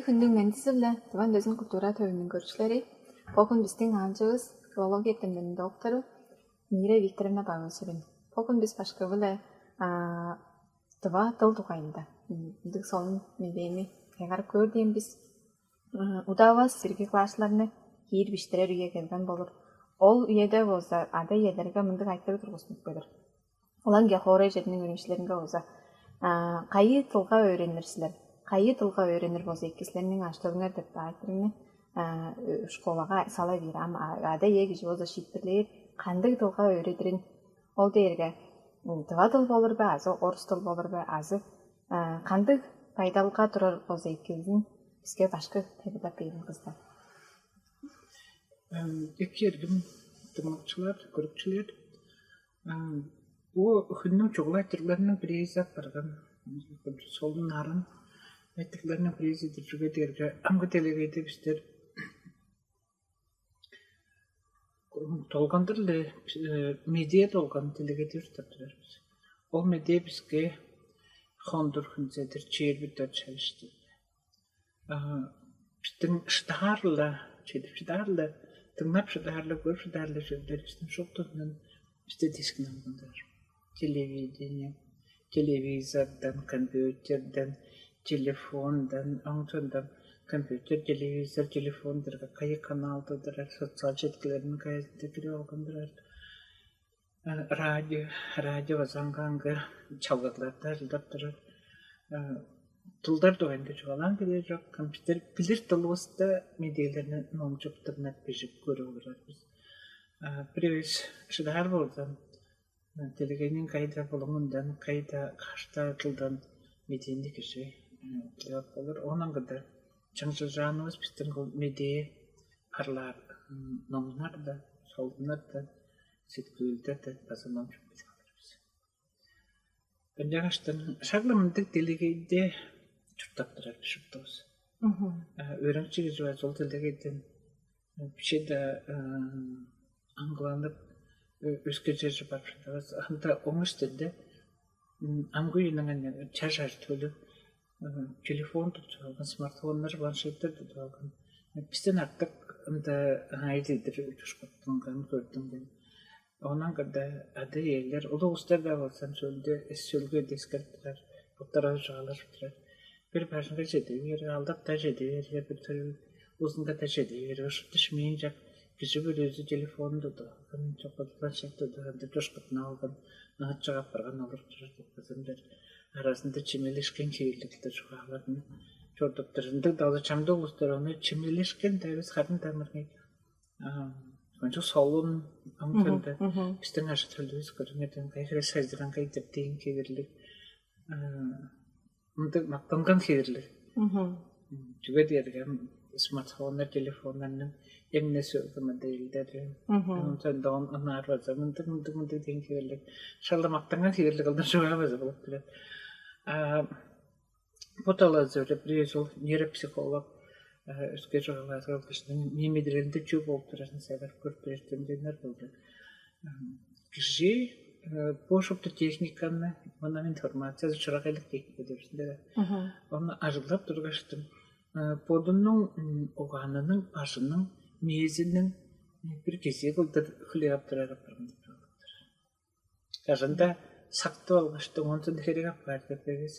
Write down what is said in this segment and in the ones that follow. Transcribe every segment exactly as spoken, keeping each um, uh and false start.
Хүннүң мендизи-биле, Тываның дөзүн культура төвүнүң көрүкчүлери. Бо хүн бистиң аалчывыс филология эртемнерниң доктору Мира Викторовна Бавы-Сүрүн. Бо хүн бис башкы-биле тыва дыл дугайында ындыг солун медээни кайгарып көөр дээн бис. Удаавас бирги классларны киир биштирер үе келген болур. Ол үеде болза ада-иелерге мындыг айтырыг тургустунуп келир. Олар хоорай черниң өөреникчилеринге болза: «Кайы дылга өөренир силер? Кайы дылга өөренир болза эки силерниң ашталыңар?» — деп айтырыгны школага сала бээр. Ам ада-ие кижи болза шиитпирлээр, кандыг дылга өөредирин. Ол дээрге тыва дыл болур бе азы орус дыл болур бе, азы кандыг байдалга турар болза экилдин биске башкы тайылбырлап бээрин кыздар. Эки эргим дыңнакчылар, көрүкчүлер, бу хүннүң чугула айтырыгларының бирээзи апарган солун нарын айтырыгларның бирээзи деп чүге дээрге амгы делегейде бистер долгандыр-ле медиа долган делегейде устап турар бис. Ол медиа биске хондур хүнзедир чээрби дөрт чалыштыр. Биздиң шыдаар-ла, чедип шыдаар-ла, дыңнап шыдаар-ла, көрүп шыдаар-ла чүүлдер биздиң шуптузундан бисте дискин алган-дыр. Телевидение, телевизордан, компьютерден, телефондан, оңчондан компьютер, телевизор, телефондурга кайы каналдыдырар, социал четкилерниң кайызында кирип алгандырар. Радио, радио база аңгы-аңгы чалгыгларда ажылдап турар. Дылдар дугайында чугаалаан кирер чок. Компьютер билир дылывыста медиалерни номчуп дыңнап бижип көрүп олурар бис. Бир эвес шыдаар болза, делегейниң кайда булуңундан, кайда кашта дылдан медиини кижи билип болур. Онан кыда чаңчылчаанывыс биздин бул медээ парлаар номнар-да, солуннар-да, сеткүүлдер-де база номчуп билип алыр бис. Ынчангаштан шак-ла мындыг делегейде чурттап турар бис шуптувус. Өөреникчи кижи база ол делегейден биче-даа аңгыланып, өске черже барып шыдавас. Анда оң истенде амгы үйүнүң чаш ажы-төлү телефон тудуп алган, смартфоннар, планшеттер тудуп алган. Бистен артык ында аңай дедир учушкуттунган көрдүм мен. Онан кырда ада-иелер, улуг улустар-даа болза, сөөлде эс-сөөлгү эдескирип турар, боттары чугаалажып турар. Бир бажыңга чеде бээрге, алдап-даа чеде бээрге, бир төрүл узунга-даа чеде бээрге, ушупту шимээн чак кижи бүрүзү телефонун тудуп алган, чокпадылган шак тудуп алган, чошкутунуп алган, ыытчыгап барган олуруп турар деп база ынчаар аразында чимелешкен хевирлиг-даа чугааларны чорудуп турар. Ындыг-даа болза чамдык улустар ону чимелешкен-даа эвес, харын-даа мырыңай кончуг солун, ам тында биздин ажы-төлүвүс көрүңерден кайгыра сайзыраңгай деп дээн хевирлиг, ындыг мактанган хевирлиг. Чүге дээрге ам смартфоннар, телефоннарның эң-не сөөлгү модельдери, ам тында оон ынаар база мындыг мындыг мындыг дээн хевирлиг, шала мактанган хевирлиг кылдыр чугаа база болуп турар. А бо талазы-биле бирээзи ол нейропсихолог, өске чугаалаарга ол кижиниң мээң медерелинде чүү болуп турарын сайгарып көрүп бээр демденнер болду. Кижи бо шупту техниканы, мынам информациясы, чурагайлык техника деп бис ында, ону ажыглап тургаштың бодунуң угаанының, бажының, мээзиниң бир кезээ кылдыр хүлээп ап турар апарган деп. Кажан-даа сактып алгаштың, оон соонда херек апаар деп эвес.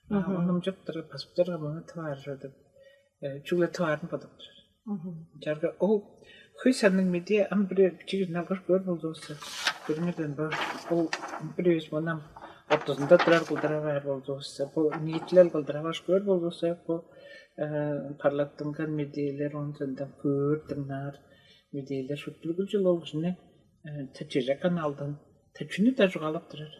Ону ынчап турар, базыптарга муну тываар чордур, чүгле тываарын бодап турар. Чарга ол хөй санныг медээ ам бир бичигин алгаш көөр болзувусса, көрүңерден бо ол бир эвес муну ам ортузунда турар кылдыра баар болзувусса, бо ниитилел кылдыра баш көөр болзувусса, бо парлаттынган медээлер, оон соонда көөр, дыңнаар медээлер шуптулгул чыл ол кижини тачыжа каналдан тачыны-даа чугаалап турар.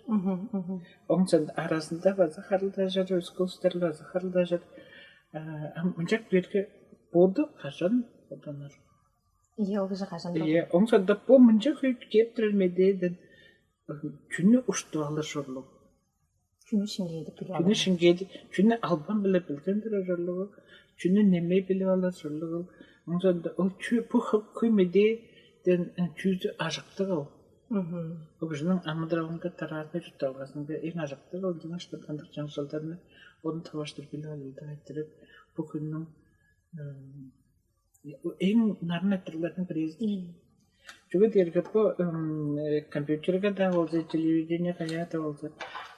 Оң аразында база харылдажар, өскүлүстер база харылдажар. Ам мынчак берге боду кажан боданар? Ийе, ол кижи кажан? Ийе, оң сонда бо мынча күйүп кээп турар медээден чүнү уштуп алыр чорлуг? Чүнү шиңгээдип билип алыр? Чүнү шиңгээдип, чүнү албан-биле билген турар чорлугу, чүнү немей билип алыр чорлугу. Оң сонда ол чүү, бу хөй медээден чүүзү ажыктыг ол. Ол кижиниң амыдыралынга, тараазында, чуртталгазынга эң ажыктыг ол. Дыңнаштыр кандыг чаңчылдарны ону таваштыр билип алыр деп айтырып, бу хүннүң эң нарын айтырыгларның бирээзи. Чүге дээрге бу компьютерге да болза, телевидение каяа да болза,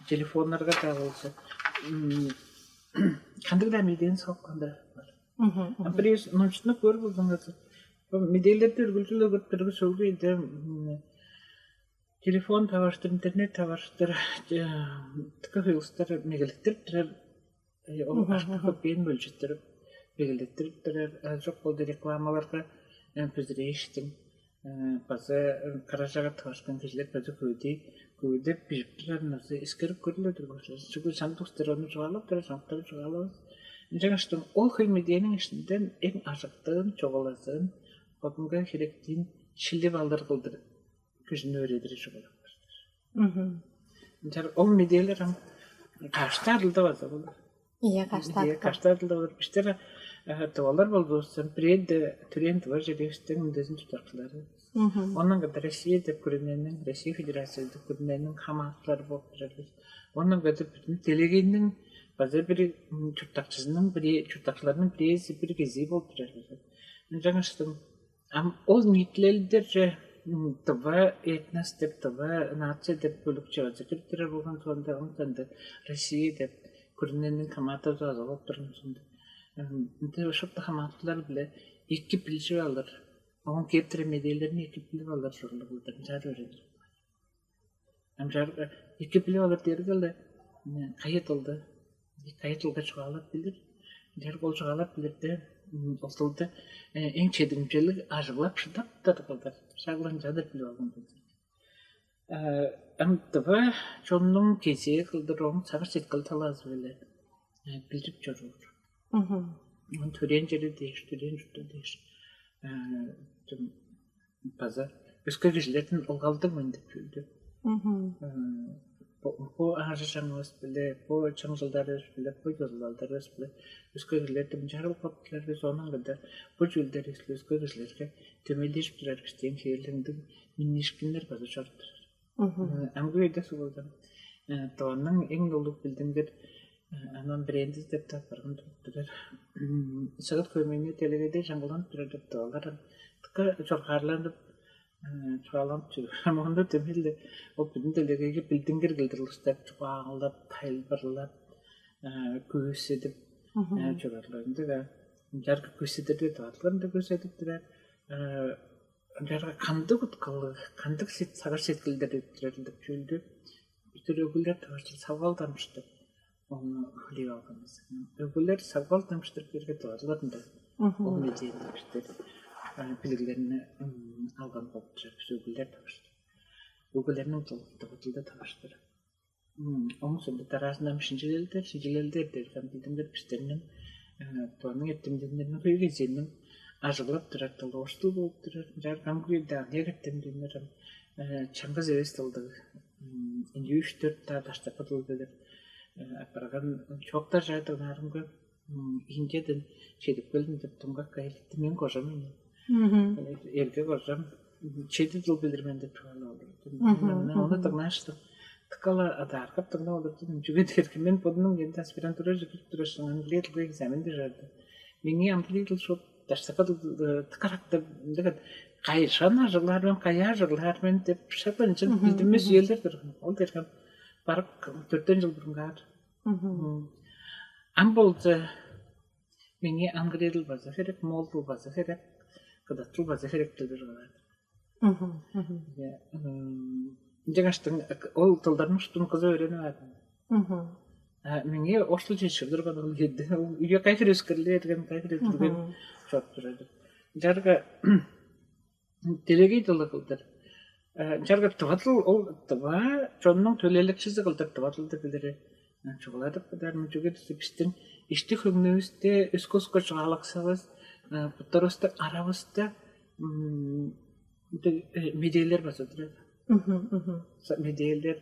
телефоннарга да болза, кандыг-даа медээни салып каан-даа бар. Бирээс номчутунуп көрүп болзуңарза, бу медээлерди үргүлчүлүг көрүп тургу сөөлгү эде телефон таварыштыр, интернет таварыштыр, тыка хыйлыстар мегелеттирип турар. Ол аштыкы бээн мөлчүттүрүп, мегелеттирип турар. Чок болду, рекламаларга бүзүрээштиң база каражага таварышкан кижилер база көвүдей көвүдеп бижип турарын база эскерип көрүлө турган. Чүгле чамдык улустар ону чугаалап турар, чамдыктары чугаалавас. Ынчангаштың ол хөй медээниң иштинден эң ажыктыын, чугаалазыын, бодунга херектиин шилип алыр кылдыр күжүнү өөредир чугаалап баштар. Ынчаар ол медээлер ам кашты адылда база болур. Iya, kasta. Iya, kasta adılda болур. Биштер тывалар болбустан, бирээде төрен тывар жеребистен үндезин тутарчылары. Ондан када Россия деп күрүнениң, Россия Федерация деп күрүнениң хамаатылары болуп турар бис. Ондан када бүтүн делегейниң база бир чурттакчызының бир чурттакчыларның бирээзи бир кезии болуп турар бис. Ынчангаштың ам ол ниитилелдерже тыва этнос деп, тыва нация деп бөлүкче база кирип турар болган соонда, онтанда Россия деп күрүнениң хамаатазы база болуп турган соонда, ынча ошокту хамаатылар биле эки билчип алыр, оон кээп тура медээлерин эки билип алыр ужурлуг кылдыр ынчаар өөредир. Ынчаар эки билип алыр дээрге-ле кайы дылды, кайы дылга чугаалап билир. Ынчаар ол чугаалап билирде ол дылды эң чедимчелиг ажыглап шыдаптар кылдыр шак-ла ынчаар билип алган болду. Ам дыва чоннуң кезээ кылдыр ооң сагыш сеткил талаазы-биле билип чоруур. Оон төрээн чери дээш, төрээн чурту дээш база өске кижилерден ылгалдыг мен деп чүүлдү. Бо аажы чаңывыс биле, бо чаңчылдарывыс биле, бо чорулалдарывыс биле өске кижилерден чарыл каптылар бис, онун када бо чүүлдеривис өске кижилерге дөмейлежип турар бис дээн хевирлиг минниишкиннер база чоруп турар. Амгы өйде сугулдам. Тываның эң улуг билдингир анан брендиз деп таптаргын туруп турар. Сыгыт көмейни делегейде жаңгыланып турар деп тывалар. Тыка чоргаарланып чугааланып чүр. Ама онда демелде ол бүдүн делегейге билдингир кылдыр улустар чугаалап, тайылбырлап, күүседип чугаарларында да жаргы күүседерде тыватларында күүседип турар. Ынчаарга кандыг уткалыг, кандыг сагыш сеткилдер өттүрер деп чүүлдү бир өгүлер таварчыл савгаалдамыштыр. Ону хүлээп алган. Өгүлер савгаалдамыштыр бирге тыварларында ол медиэни бир билиглерни алган болуп турар. Бис өгүлер таварчыл. Өгүлерниң дылында таварчылар. Оң соонда дараазында шинчилелдер, шинчилелдер дээр кандыдыңдыр бистерниң туанның эртемденнерин хөй кезээниң ажыглап турар дылы орустул болуп турар. Ынчаар кам күйде аныяк эртемденнер чаңгыс эвес дылдыг үндүү үш-төрт даа даштапы дыл билип апарган чоктар жаадыгнаарымга Индиядан чедип келдим деп тумгак кайылыптым мен кожам мен. Эрге кожам чеди дыл билир мен деп чугаалап олурдум. Ону дыңнааштым. Тыккала адааргап дыңнап олурдум. Чүге дээрге мен бодумнуң эми аспирантураже кирип турашсың, англия дылга экзамен дижарды. Меңээ англия дыл шуут даштакка дыл тыкаракта кайышан ажыглаар мен, каяа ажыглаар мен деп шак ынчан билдимме сүйелдер турган. Ол дергем барып төрттен жыл бурунгаар. Ам болза меңээ англия дыл база херек, моол дыл база херек, кыдат дыл база херек деп ыргылаар. Ынчангаштың ол дылдарның шуптун кызы өөренип аарган. А меңээ орус дыл чечилдирген ол кээде. Ол үйе кайхыр өскерлээрген, кайхыр өтүрген чоруп турар. Жарга делегей дылы кылдыр. Жарга тыва дыл ол тыва чоннуң төлээлекчизи кылдыр тыва дылды билири чугуладып кыдаар. Чүге десе бистиң ишти хөңнүвүсте өске-өске чугаалаксавыс, буттарывыстың аравыста медээлер база турар. Медээлер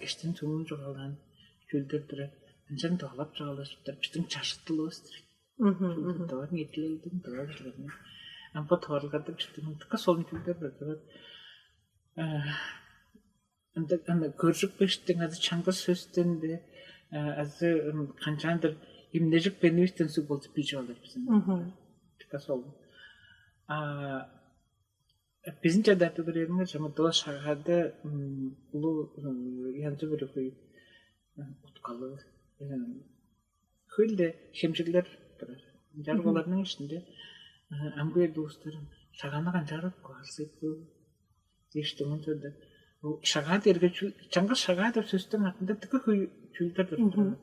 иштин түңүн чугаалаан чүүлдер турар. Ынчан доолап чугаалашыптар. Бистиң чажыттылывыс турар. Товар нетилелдин товар билерин. Ампа товарларда бистиң тыка солун чүүлдер бар турар. Ында аны көржүкпештиң азы чаңгыс сөстен бе азы канчаандыр Имнежик пенивистен суг болчу бижип алыр бизин. Мгм. Така сол. А биздин чадаатта турарыңар чамдыла шагады улуу янчы бир хөй уткалыг хөйле хемчеглер турар. Жаргаларның ишинде амгы улустар шаганы канчаарып каарсыйт бу дээш дыңынча ол шагаа дээрге чаңгыс шагаа деп сөстүң артында тыка хөй чүүлдер туруп турар.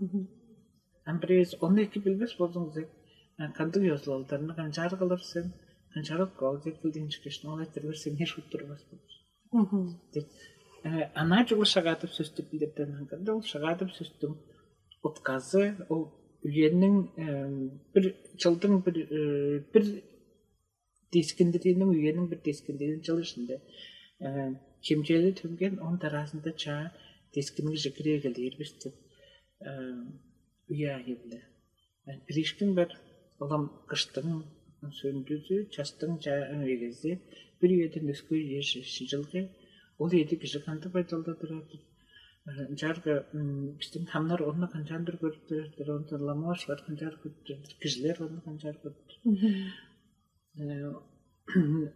Ам бирээс ону эки билбес болзуңза, кандыг ёзулалдарны канчаар кылыр сен, канчаар кол деп билдиң чүкеш, ону айтыр берсең, не шут турбас болур. Деп анаа чугула шагаадып сөстүп билирден аңгырда ол шагаадып сөстүң утказы ол үениң бир чылдың бир бир дискиндириниң үениң бир дискиндириниң чыл ишинде хемчээли төнген он дараазында чаа дискиниг жекире эгелээр бис деп үе айылды. Биришкин бар улам кыштың сөндүзү, частың эгези бир үеден өскө үе шилчилги ол эди кижи кандыг байдалда турар. Ынчаарга биздин хамнар онну канчаандыр көрүптүрер, онтон ламоошлар канчаар көрүптүрер, кижилер онну канчаар көрүптүр.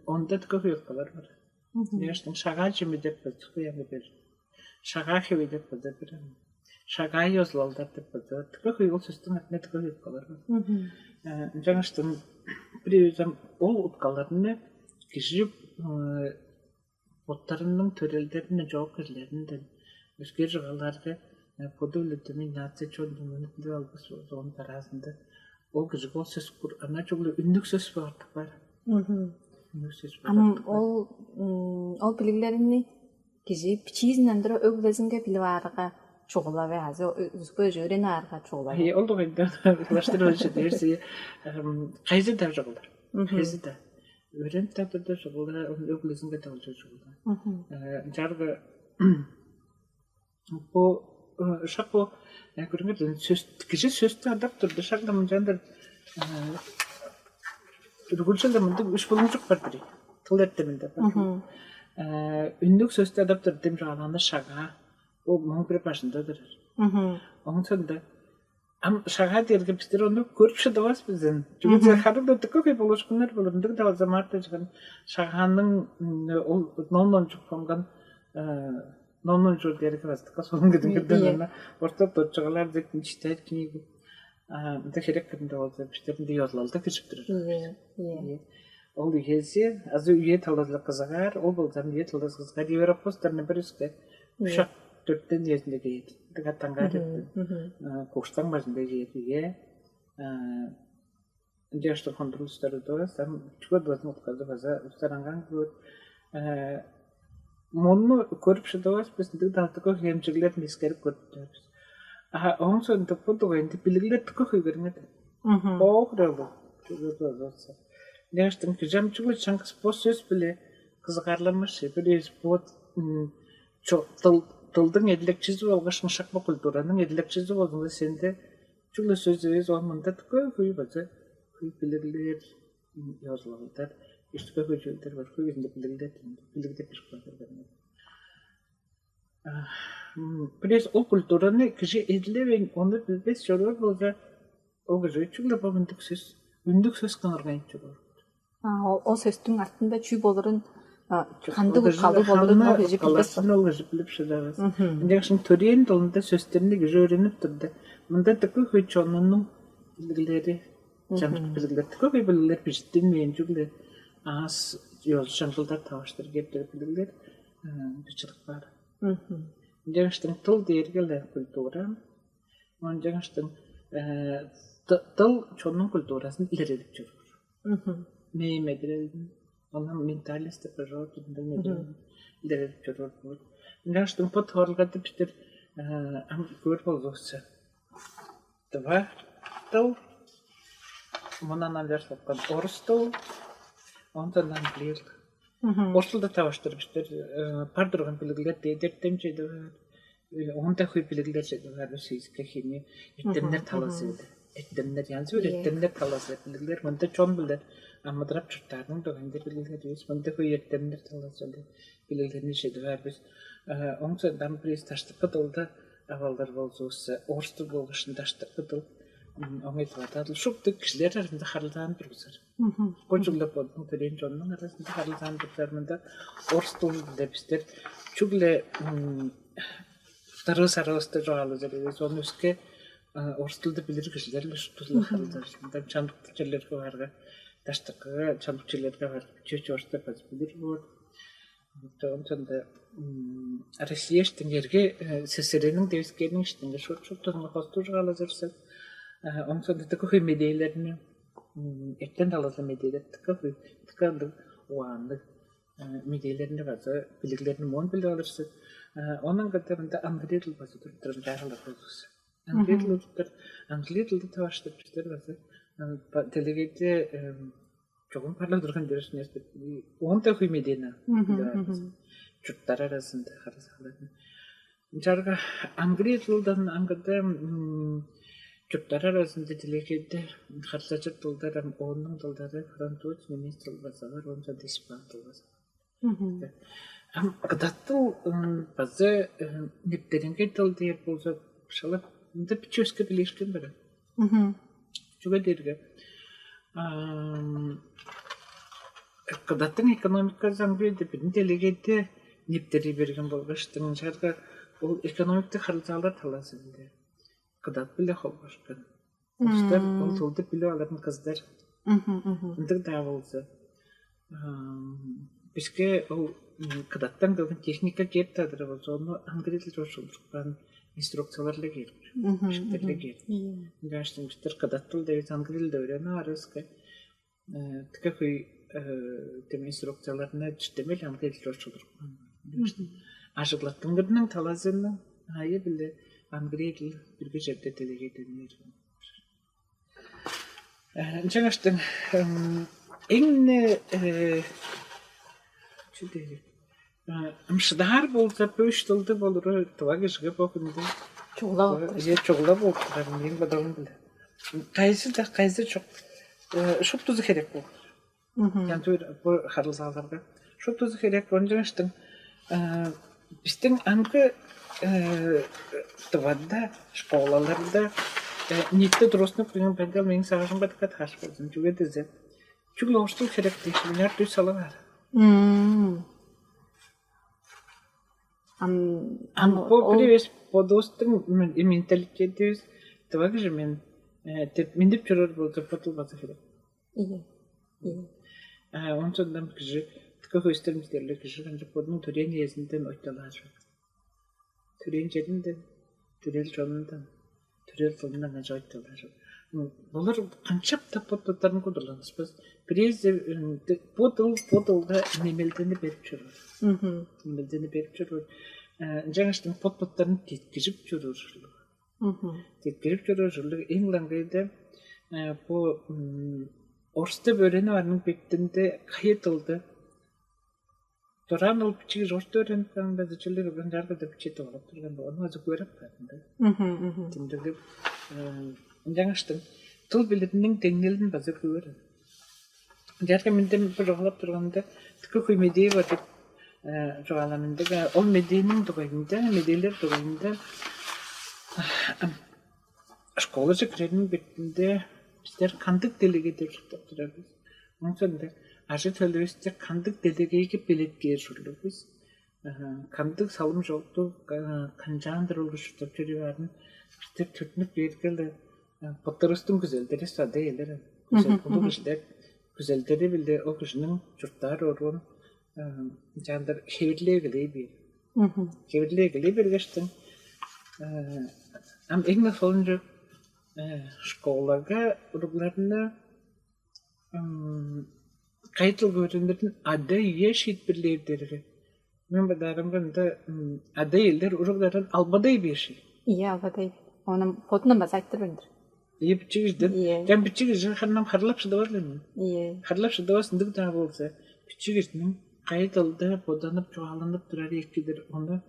Онда тыка хуйуккалар бар. Яштың шагаа чими деп бызык уяны бер. Шагаа хеви деп быза бир. Шагаа ёзулалдар деп быза. Тыка хуйгул сөстүң атына тыка хуйуккалар бар. Жаңыштың бир өзем ол уткаларны кижи боттарының төрелдеринден жоок кирлеринден өскер чыгаларга боду биле доминация чон дүмүнү билип албас оон дараазында ол кижиге ол сөс кур ана чугула үннүк сөс баартык бар. Үннүк сөс Ам баартык бар. Ол м, ол билиглеринни кижи бичиизинден тура өг-бүлезинге билип аарга чугула бе азы үзүкпө өөренип аарга чугула бе? Ол дугайында улаштырып өчү дээрси кайзы да чугула. Кайзы да. Өөренип тапырда чугула, өг-бүлезинге да олчу чугула. Жарга бу шак бу көрүңөр сөс кижи сөстү адап турду. Шак да мынчаандыр үргүлчүлдө мындыг үш булуңчук бар бир. Тыл эртеминде бар. Үннүк сөстү адап турду дем жааланы шага. Ол моң бир башында турар. Оң сонда ам шага дээрге биздер ону көрүп шыдавас бизин. Чүгүн хары да дыка кый болушкуннар болур. Ындыг да замаат дежген шаганың ол нон ончук болган нон ончук дээрге бастыкка сонун гидингирден ана орта доччугалар деп читает книги. Мында херек кырында болза биштеринде ёзулалда киржип турар. Ол үези азы үе талазы кызыгаар, ол болза үе талазы кызыгаар Европостарны бир үске ушак төрттен үезинде кээди. Дыга таңгаар куштаң бажында кээди үе. Ынчаштыр хондурлустары дывас, ам чүге дывазын утказы база устаранган кылып, муну көрүп шыдавас бис ындыг далтыгы хемчиглер мискерип көрүптүбүс. А оң соонда бу дугайында билиглер тыка хөйгериңер. Оогуралу. Ынчаштыр кижамчыглы чаңгыс бо сөс биле кызыгаарланмаш бир эвис бо дылдың эдилекчизи болгаш ыңшак бо культураның эдилекчизи болзуңда сенде чүгле сөз эвес ол мында тыка хөй база хөй билиглер ёзулалдар, үстүгө көчөлдөр бар, хөй билиглер, билиглер бир кылар. Бирээс ол культураны кижи эдилевейн, ону билбес чоруур болза, ол кижи чүгле бо мындык сөс, үндүк сөс кыңыргайын чоруур. А, ол, ол сөстүң артында чүү болурун, а, кандыг уткалыг болурун ол кижи билбес. Ол кижи билип шыдавас. Ынчангаш төрээн долунда сөстерни кижи өөренип турда, мында дыка хөй чонунуң билиглери, чамдык билиглер, дыка хөй билиглер бижиттинмээн чүгле аас ёзу чаңчылдар таваштыр кептер билиглер бичилип каар. Ынчангаштың тыл дээрге-ле культура, ынчангаштың тыл чоннуң культурасын илередип чоруур. Мээ медирелин, онун ментальность деп бажоо түрүндө медирелин илередип чоруур болот. Ынчангаштың бу тоорулгада бистер ам көөр болзувусча, два тыл, мунан алыр соккан орус тыл, онтон английыл. Орус тылда таваштыр бистер бар турган билиглер дээдертем чеди бар. Онда хөй билиглер чеди бар российская химия эртемнер талазы. Эртемнер янзы бир эртемнер талазы билиглер. Мында чон билер амыдырап чурттаарның дөгенде билиглер эвес. Мында хөй эртемнер талазы билиглерни чеди бар бис. Оң соондан бир таштыкы тылда авалдар болзувусса, орус тыл болгушун таштыкы тыл Оңой дылаадыл шупту кижилер арасында харылзаан тургузар. Бо чүгле бодунуң төрээн чоннуң арасында харылзаан тургузар мында орус дылында бистер чүгле дырыы сарывыста чугаалажар эвес, ону өске орус дылды билир кижилер-ле шуптузу харылзаар. Мында чамдык черлерге баарга, даштыкыга чамдык черлерге баарга, чөч орустар база билир боор. Ынчанда Россия иштиңерге СССР-ниң девискээрниң иштинге шуут-шуут тузунга хостуужуп алажырсыз. Оң сондатыгы хөй медээлерни, эртен талазы медээлер тыка хөй, тыка ындыг угаанныг медээлерни база билиглерни моон билип алырсыз. Онун кыдырында ангырыдыл база туруптарым жаагылар болзувус. Ангырыдыл уруптар, ангырыдылды таваштырып бистер база делегейде чогум парлап турган дөрүшүнүс оон да хөй медени чурттар арасында харысаларын. Ынчаарга ангырый дылдан аңгыда чурттар арасында делегейде харсачык дылдар ам ооннуң дылдары француз, немец дыл база бар, онча испан дыл база бар. Ам кыдаттыл база нептеринге дыл дээр болза шалап ында бичи өске билиишкен баран. Чүге дээрге кыдаттың экономиказы аңгы бирде бүтүн делегейде нептери берген болгаштың ынчаарга ол экономиктик харылзаалар талаазында кыдат биле холбошкан. Улустар ол тылды билип алырын кыздар ындыг-даа болза, биске ол кыдаттан келген техника кээп таадыры болза, ону ангырыыл чорушулдурупкан инструкциялар-ла кээр, бишиктер-ле кээр. Ынчааш бистер кыдаттыл девис ангырыылда өөренип аарывыска, тыка хөй тем инструкцияларны читтемел ангырыыл чорушулдурупкан. Ажыглаттыңгырның талазының аайы биле ангырыыл бирге черде делегейденир. Ынчангаштың эң чүдери ымшыдаар болза бөш дылды болуру тыва кижиге бо хүнде чугула болуп турар. Чугула болуп турар мен бодалым биле. Кайсы да кайсы чок шуптузу херек болур. Янчы бир бу харылзааларга шуптузу херек. Ынчангаштың бистиң аңгы тывада школаларда ниитте тургустунуп кирген байдал мээң сагыжымга дыка тааш болзун. Чүге дизе чүгле оштул херек дээш мынаар дүс салып аар. Ам Ам бо ол бир эвес бодувустуң менталитетивис тыва кижи мен деп миндип чоруур болза бодул база херек. Ийе. Ийе. Ончондан кижи тыка хөстөрүмүздерле кижи канчап бодунуң төрээн ээзинден ойталаар. Төрээн черинден, төрел чонундан, төрел дылындан канчап ойталаар. Булар канчап да бот боттарын кудурланыспас. Бирээзи бо дыл бо дылга немелдени берип чоруур. Немелдени берип чоруур. Ынчангаштың бот боттарын теткижип чоруур ужурлуг. Теткижип чоруур ужурлуг эң ылаңгыйда бу орустап өөренип арның бетинде кайы дылды дораан ол бичиги орта өөренип каан база чүлдү билген жаргы деп чеди олап турган ону азы көрүп каадым да. Тимдеглеп ынчангаштың тыл билимниң деңнелин база көөр. Жаргы менден бу жогалап турганда тыка хөй медээ бар деп жогаламын дег ол медээниң дугайында медээлер дугайында школаже кирерниң бетинде бистер кандыг делегей деп чурттап турар бис. Оон соонда ажы төлүвүстү кандыг делегейге белеткээр ужурлуг бис. Кандыг салым чогду канчаандыр улус чурттап чоруй баарын бистер төрүнүп бээрге-ле боттарывыстың күзелдери сада элер. Улуг кижилер күзелдери биле ол кижиниң чурттаар оруун чаандар хевирлээ эгелей бээр. Хевирлээ эгелей бергештиң ам эң солунчу школага уругларны кайдыл көрүнүрүн ада ие шиитпирлээр дерге. Мен бадарымга ында ада элдер уругларын албадай бээр ши. Ие албадай. Ону бодунан база айтыр бендир. Ие бичигирден. Ие. Жан бичигир жан харнам харлап шыдавар мен. Ие. Харлап шыдавас ындыг даа болза, бичигирдин кайдылды боданып чугааланып турар экидир. Ону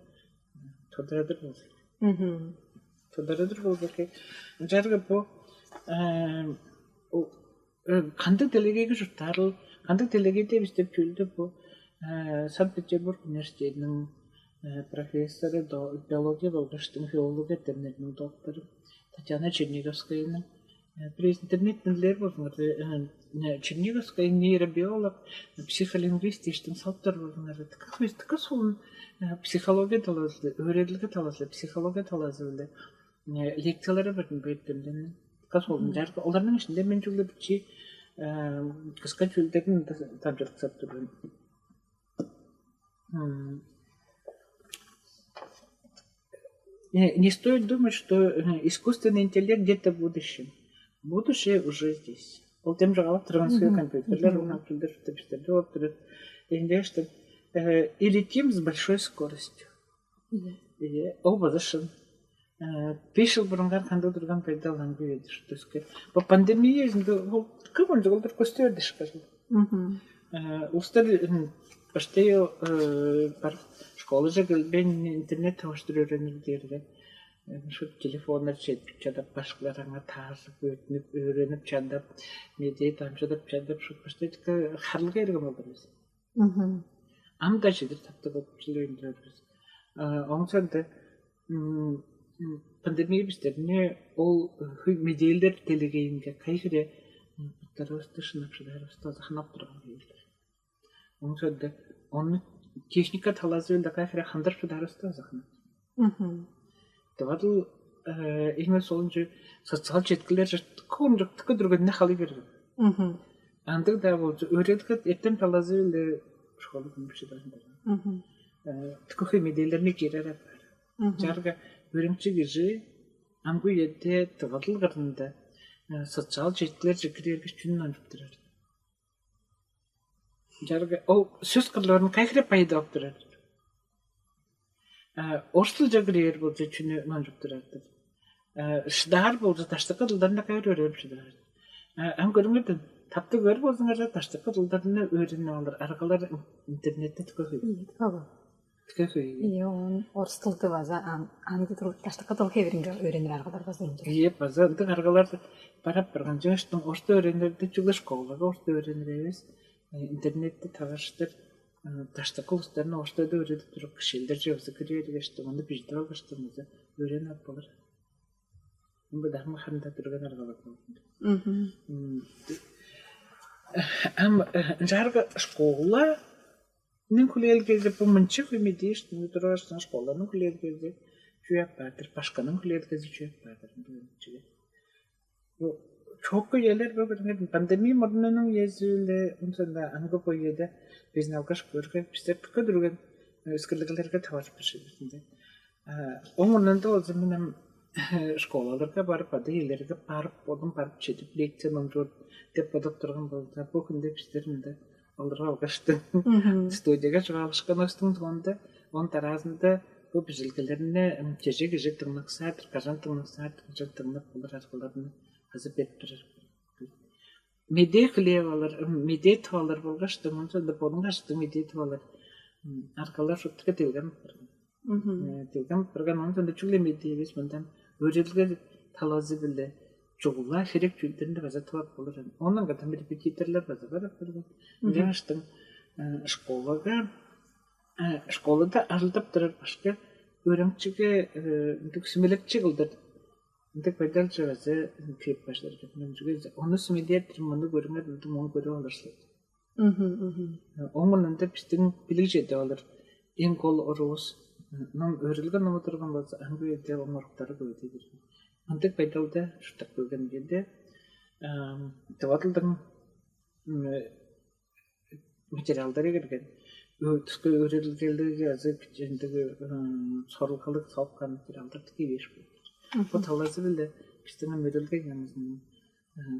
тодурадыр болза. Мгм. Тодурадыр болза ке. Жарга бу кандыг делегейге чурттаарыл, кандыг делегейде бис деп чүүлдү бу Санкт-Петербург университетинин профессору, биология болгуштуң филология демнериниң доктору Татьяна Черниговскаяның Бир интернеттен билер болзуңар, Черниговская нейробиолог, психолингвист иштин салыптар болзуңар, тыка хүйстүкке солун психология талазы, өөредилге талазы, психология талазы биле лекциялары бирдин бертемден тыка солун жарга. Оларның ишинде мен чүгле бичи кыска чүүлдерин дамчылыксап турдум. Не стоит думать, что искусственный интеллект где-то в будущем. Будущее уже здесь. Ол тем же алып турган компьютерлер, унаап билдирип бистерде болуп турат. Энде что и летим с большой скоростью. Ол база шын. Беш жыл бурунгаар кандай турган пайдаланып өйдүр төске. Бу пандемия изинде ол көп ончугулдар көстүр дешкер. Устар баштай бар школаже келбейн интернет тавыштыр өөренир дээрге, шу телефоннар четип чадап, башкылар аңа таажып, өтүнүп, өөренип чадап, медиа дамчыдып чадап, шу баштай харылга эрген болду бис. Ам да чедир таптыг болуп билбейн турар бис. Оңсанда пандемия бистерни ол хөй медиалдар делегейинге кайгыре буттарывысты шынап шыдаарывысты озаханап турган киирдир. Оңсанда ону техника талазы биле кайгыре хандар шыдаарывысты озаханап. Давадыл эми солунчу социал четкилер көөрүнчүктүккө дүргенине халый берген. Андыг-даа болчу өөредилге эртем талазы биле школа күнү шыдарын берген. Түкү хөй медиаларны киирер апаар. Чарга өөрүмчү кижи амгы үеде тывадыл кырында социал четкилерже кирерге чүнүн ончуп турар. Чарга ол сөс кырларын кайгырып пайда алып турар. Орус тилже кирээр болза чүнү ончуп турар. Шыдаар болза даштыкы дылдарны кайыр өөренип шыдаар. Ам көрүңерден, таптыг өр болзуңарза даштыкы дылдарны өөренип алыр аргалар интернетте түкө хөй. Түкө хөй. Ие, он орус тылды база аңды тыл даштыкы тыл хевиринге өөренир аргалар база ынча. Ие, база ындыг аргалар барап барган жыгыштың орта өөренирде чүгле школага орта өөренир эвес. Интернетти тагаштыр даштыкы улустарны орта өөредип туруп кишиелдер жевзы кире бергештим, ону бижидип алгаштым база өөренип алып болар. Ынбыдармы ханда турган аргалар болду. Ам ынчаарга школаның хүлээлгези бу мынча хөме дээш тургаш, школаның хүлээлгези чүве аппаадыр, башканың хүлээлгези чүве аппаадыр. Чоокку үелер бу пандемия мурнунуң үези-биле ынчанда аңгы бо үеде безин алгаш көрген бистер көдүрген өскүрлүглерге таварып бишивисинде. Оң мурнунда болза мен ам школаларга барып, ада иелерге барып, бодум барып чедип лекция номчуур деп бодоп турган болза, бу хүнде бистер мында олургап алгаштың студияга чугаалышкан остуң соонда, он дараазында бу бижилгелерни чеже кижи дыңныксаадыр, кажан дыңныксаадыр, кажан дыңнап болур аргаларны азы берип турар. Медээ хлеб алыр, медээ тып алыр болгаш дыңныксаадыр, бодуңга ажыктыг медээ тып алыр аргалар шуптуга делгем барган. Э, Дылгам турган оон соонда чүгле медээ эвес мындан өөредилге талазы-биле чугула херек чүүлдеринде база тывап болур. Онун кадам репетиторлар база барып турган. Ынчангаштың школага, э, школада ажылдап турар башка өөреникчиге ындыг сүмелекчи кылдыр ындыг байдалче база кирип баштар мен чүге ону сүмелээр муну көрүңер ылдым ону көрүп алыр силер. Оңунунда биздин билиг чеде алыр эң кол оруувус ном өөрүлгө ному турган болза аңгы эде оңоруктары көйдей берген. Ындыг байдалда шуптап көргенгенде дывадылдың материалдары кирген. Түскө өөрүлгелеги азы ындыгы сорулгалыг салып каан материалдар тиги беш болду. Бу талазы биле биздин ам өөрүлге яңызын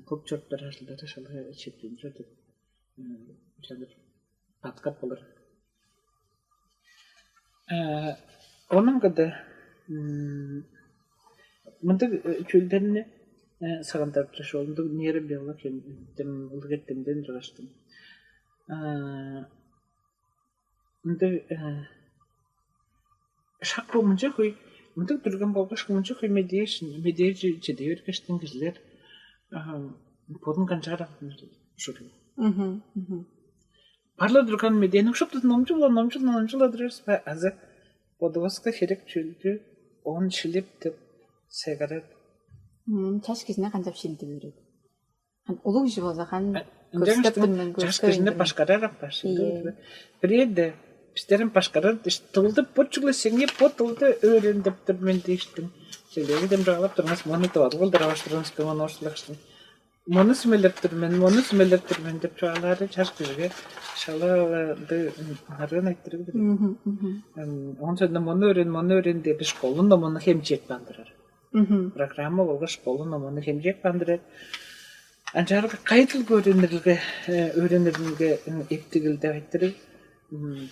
кылып чоруптар ажылдары шала четпейн турар деп чаныр бадкат болар. Онун кыда мындыг чүүлдерни сагындырып тур ошол ындыг нейробиология улуг эртемден тураштым. Ындыг шак бо мынча хөй мындыг дүрген болгаш мынча хөй медээш медээжи чеде бергештен кижилер бодун канчаар ужурлуг. Барла турган медээниң шуптузун номчула номчула номчула турарыс ба азы бодувуска херек чүүлдү оон шилип деп сайгарар. Мм, чаш кижине канчап шилдип өөредип? Хан улуг кижи болза, хан көстөп тур мен, чаш көстөп кижини башкарар аппаш. Бирээде бистерин башкарар, тылды бу чүгле сеңи бу тылды өөрен деп тур мен дээштиң. Челеги дем жаалап турган, мону тывадыл кылдыр аваштырган, мону орсулакшын. Мону сүмелеп тур мен, мону сүмелеп тур мен деп чугаалаары чаш кижиге шалааларды ынарган айтырыг. Ончан мону өөрен, мону өөрен деп школунда мону хемчип каан турар. Программа болгаш школу номуну хемчеп каан турар. Ынчаарга кайдыл өөренирилге, өөренирилге эптигил деп айтырыг.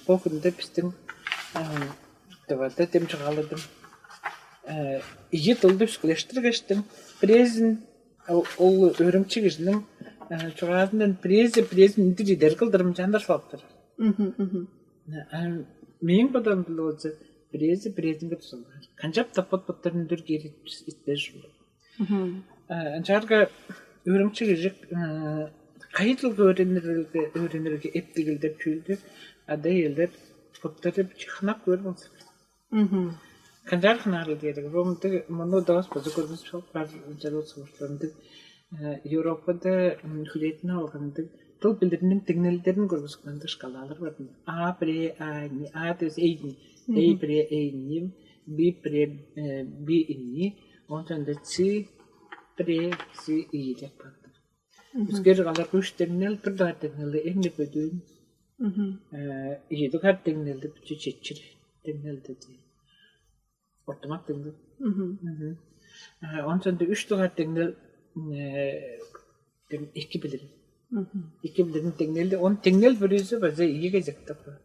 Бо хүнде биздин дывада дем чугааладым. Ийи дылды үскүлештиргештим. Бирээзин ол өөрүмчү кижинин чугаазындан бирээзи бирээзин үндүр идер кылдырым чандар салыптыр. Мээң бодам билип болза, бирээзи бирээзинге тузалаар. Канчап таппат боттарын дүр киир итпес ужурлуг. Ынчаарга өөрүмчү кижик кайы дылга өөренирге өөренирге эптигил деп чүүлдү ада иелер боттары хынап көөр болза. Канчаар хынаарыл дээрге, бо мындыг муну давас база көрбүс чок бар жарыыл сумуштарындыг Европада хүлээдине алгандыг дыл билириниң деңнелдерин көргүзүп каан шкалалар бар. А бре а ни, а дес эйни, эй бре эйни, би бре би ини, ончан да ци бре ци и деп каан. Үскер алар үш деңнел, бир даа деңнели эң бөдүүн. Ийи дугаар деңнелди бичи четчир деңнелди дии. Ортумак деңнел. Ончан да үш дугаар деңнел эки билир. Эки билирин деңнелди. Он деңнел бүрүзү база ийи кезекте кылат.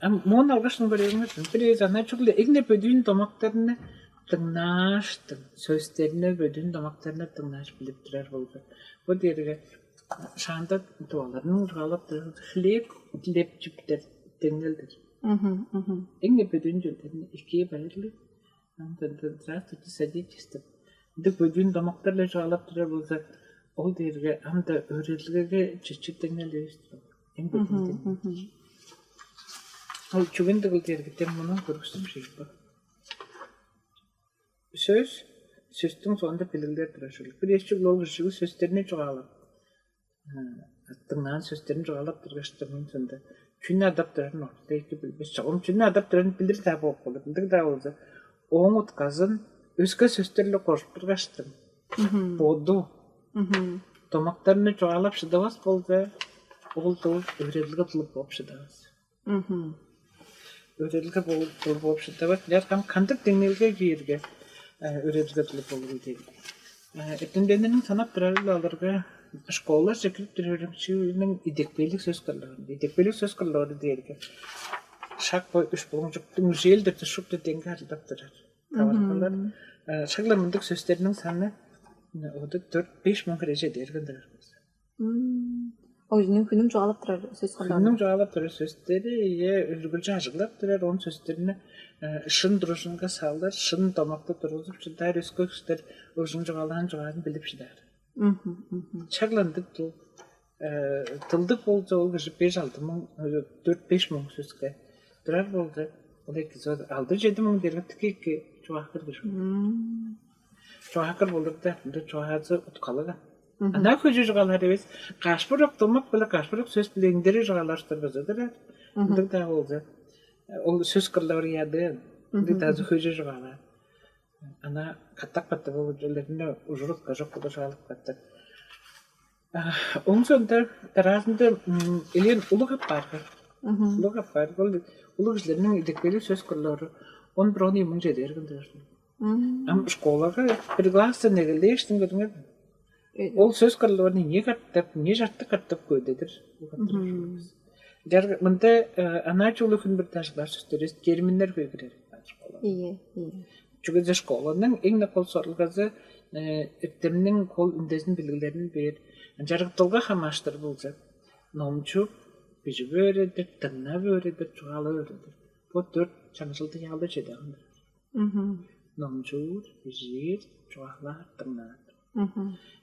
Ам моон алгашын көрүңүз. Бир эз ана чүгле эң бөдүүн домактарны дыңнааштың, сөстерине бөдүүн домактарына дыңнааш билип турар болган. Бу дээрге шаанда туаларын ургалап турар хлеб, хлеб чиптер деңнелдир. Эң бөдүүн чөлдерин эки байырлы. Анда здравствуйте, садитесь деп. Ындыг бөдүүн домактар-ла чугаалап турар болза, ол дээрге ам-да өөредилгеге чечектенген эвес турар. Эң бөдүүн. Ол чүген дегил дээрге тем мунун көргүзүм шыйыппа. Сөс, сөстүң соонда билиглер турар шүлүк. Бир эшчик ол кижиги сөстерни чугаалап. Дыңнаан сөстерин чугаалап тургаш, дыңнын сонда чүнү адап турарын орта эки билбес чогум. Чүнү адап турарын билир-даа болуп калыр. Ындыг-даа болза, ооң утказын өске сөстерле кожуп тургаштың. Боду. Домактарны чугаалап шыдавас болза, ол дыл өөредилге дылып болуп шыдавас. Өөредилге болуп шыдавас. Ынчаарга кандыг деңнелге киирге өөредилге дылып болур дейм. Эртемденнерниң санап турары аларга школаже кирип тур өөрүмчүнүң идекпейлик сөс кырлыгы. Идекпейлик сөс кырлыгы дээрге шак бо үш булуңчуктуң үжээлдер тушукту деңге арылдап турар. Таваргалар шагла мындык сөстерниң саны оду төрт беш муң хиреже дээрген турар. Ол үнүң хүнүң чугаалап турар сөс кылдыр. Хүннүң чугаалап турар сөстери ие үргүлчү ажыглап турар, он сөстерине шын туружунга салыр, шын домакты тургузуп шыдаар, өске киштер ужун чугаалаан чугааны билип шыдаар. Чагландык тыл тылдык болза ол кижи беш алты муң, төрт беш муң сөске турар болза, ол эки алды жети муң дээрге тики эки чугаакыр кижи. Чугаакыр болурда ында чугаазы уткалыган. Ана хөжү чугаалар эвес, кашпырык домак биле кашпырык сөс биле эңдери чугаалар турбаза дырар. Ындыг-даа болза, ол сөс кырлар ыяды. Ындыг-даа хөжү чугаалар. Ана катак-катты болуп чүлеринде ужурутка жок кылдыр чугаалап катты. Оң сонда дараазында элээн улуг аппаарга. Улуг аппаарга ол улуг кижилерниң идекпелиг сөс кырлары он бир он ийи муң чеде берген дээрзин. Ам школага бир класстан эгелээштиң көрүңер. Ол сөс кырларын эмне каттап, эмне чартык каттап көдедир. Мында анаа чугула хүн бир дажылар сөстер, терминнер хөй кирер. Ие, ие. Чүгеже школаның эң кол сорулгазы эртемниң кол үндезин билгилерин бээр. Ынчарык дылга хамааштыр болза, номчуп, бижип өөредир, дыңнап өөредир, чугаалап өөредир. Бо дөрт чаңчылды яалда чеде андыр. Номчуур, бижиир, чугаалаар, дыңнаар.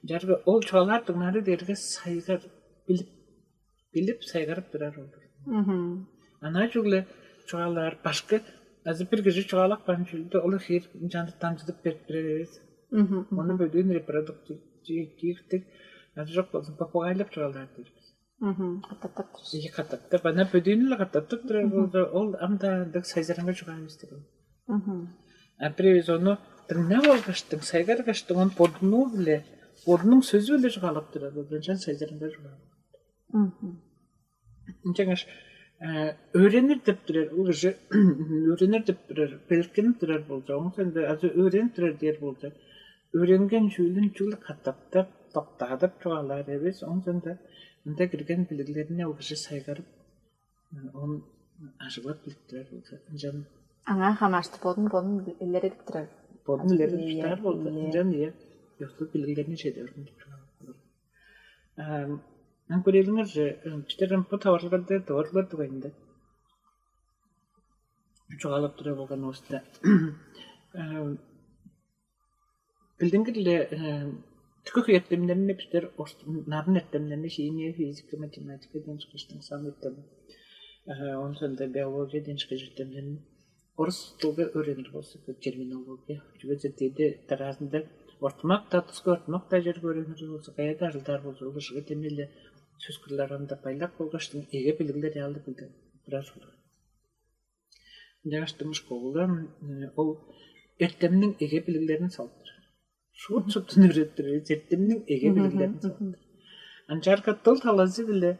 Жарга ол чугаалаар дыңнаары дээрге сайгар билип, билип сайгарып турар ол. Анаа чүгле чугаалаар башкы Азы бир кижи чугаалап каан чүүлдү ол хиир ынчаан дамчыдып берип турар эвес. Мгм, мгм. Ону бөдүүн репродуктивдиг, азы чок болзун попугайлап чугаалаар дээр бис. Мгм. Катаптап тур. Ийи катаптап, ана бөдүүнү-ле катаптап турар болза, ол ам-даа ындыг сайзыраңгай чугаа эвес-тир ол. Мгм. А бир эвес ону дыңнап алгаштың, сайгаргаштың, ону бодунуу-биле, бодунуң сөзү-биле чугаалап турар болза, ынчан сайзыраңгай чугаа. Мгм. Ынчангаш э, өөренир деп турар, ол кижи өөренир деп турар, белеткенип турар болза, оң сенде азы өөренип турар дээр болза, өөренген чүүлүн чүгле катаптап, доктаадып чугаалаар эвес, оң сенде ында кирген билиглерин ол кижи сайгарып, м, он ажыглап билип турар болза, ынчан Аңаа хамаарыштыр бодун бодун илередип турар. Бодун илередип турар болза, ынчан ие ёктуг билиглерин чеде өргүн деп чугаалап болур. Ам көрээлиңер же, бистер бу таварылгада товарлар дугайында чугаалап тура болган уста. Билдингир-ле, түгү эртемнерни бистер нарын эртемнерни, химия, физика, математика ден чыгыштың сан эртеми, онсонда биология ден чыгыш эртемнерин орус тылга өөренир болза, терминология, чүге дээрге дараазында ортумак татыска ортумак дажырыг өөренир болза, каяда ажылдаар болза, ол ышыгы демеле сөс кырларында байлак болгаш эге билиглер яалдыг билдиң турар. Ынчангаш дымышкы оглам ол эртемниң эге билиглерин салыптыр. Шуут шуптун өөреттир, эртемниң эге билиглерин салыптыр. Анчаарга дыл талазы биле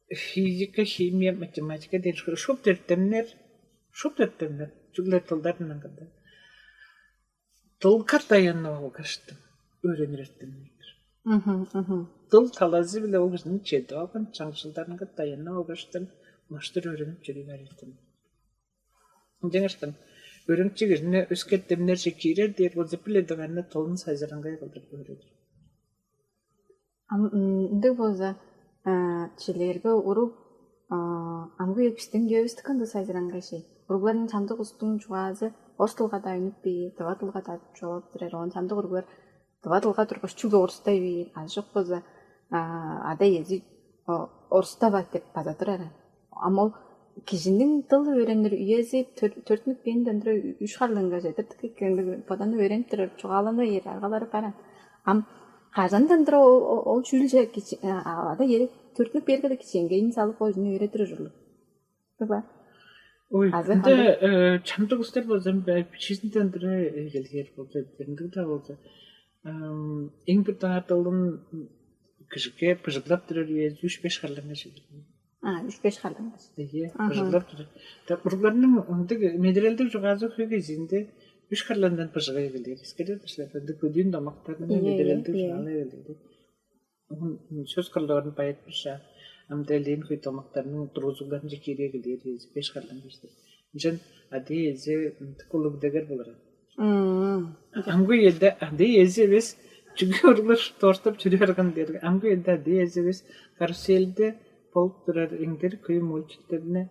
физика, химия, математика дээр шупту эртемнер, шупту эртемнер чүгле дылдардан аңгыда. Дылга даянып алгаштың өөренир эртемнер. Дыл талазы биле ол кижиниң чедип алган чаңчылдарынга даянып алгаштың маштыр өөренип чүрүп ар эртемнер. Ынчангаштың өөреникчи кижини өске эртемнерже киирер дээр болза, биле дыңарны тылын сайзыраңгай кылдыр өөредир. Ам ындыг болза, чилерге уруг амгы үе бистиң үевистик ындыг сайзыраңгай шей. Уругларның чамдык устуң чугаазы орус тылга-даа үнүп бээр, тыва тылга-даа чугаалап турар. Оон чамдык уруглар тыва тылга тургаш чүгле орустай бээр, азы чок болза ада-иези орустап ат деп база турар. Ам ол кижиниң дыл өөренир үези төрүттүнүп кээнден тура үш харлыынга чедирдик эккенди боданы өөренип турар чугаалана бээр аргалары баран. Ам кажандан тура ол чүүлче ада эри төрүттүнүп бээрге да кичээнгейин салып оожуну өөредир ужурлуг. Ой, ында чамдык устар болзам, бичизинден тура эгелгээр болза, ындыг да болза, эң бир даа дылын кижиге быжыглап турар үези үш-беш харлыынга чедир. А, үш-беш харлыынга. Эге, быжыглап турар. Так, уругларның ындыг медерелдик чугаазы хөй кезиинде үш харлыындан быжыга эгелээр. Искелер бишлер ындыг көдүүн домактарны медерелдик чугаалай эгелээр. Сөс кырларын байытпыша, ам делиин хөй домактарның тургузугларынче киирээ эгелээр үези беш харлыынга чедир. Ынчан ада-иези тык улуг дегер болар. Амгы үеде ада-иези эвес, чүге уруглар дорттап чүрүп арган дээрге, амгы үеде ада-иези эвес, каруселде болуп турар эңдер хөй мультиктерни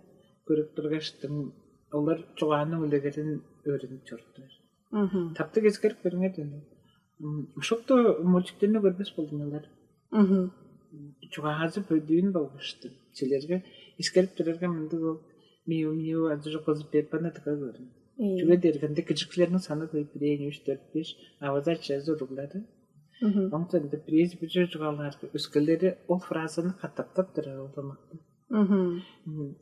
көрүп тургаштың, олар чугааның үлегерин өөрүнүп чоруптулар. Таптыг эскерип көрүңер дени. Шупту мультиктерни көрбес болдуңар. Чугаазы бөдүүн болгушту. Силерге эскерип турарга мындыг ол миу-миу азы жок болза Пеппаны дыка көрүн. Чүге дээрге ында кижиклерниң саны көй бир, эки, үч, төрт, беш, аваза чыгазы уруглары. Оңтон да бирээзи бир чугаалаарга, өскелери ол фразаны катаптап турар ол домакты.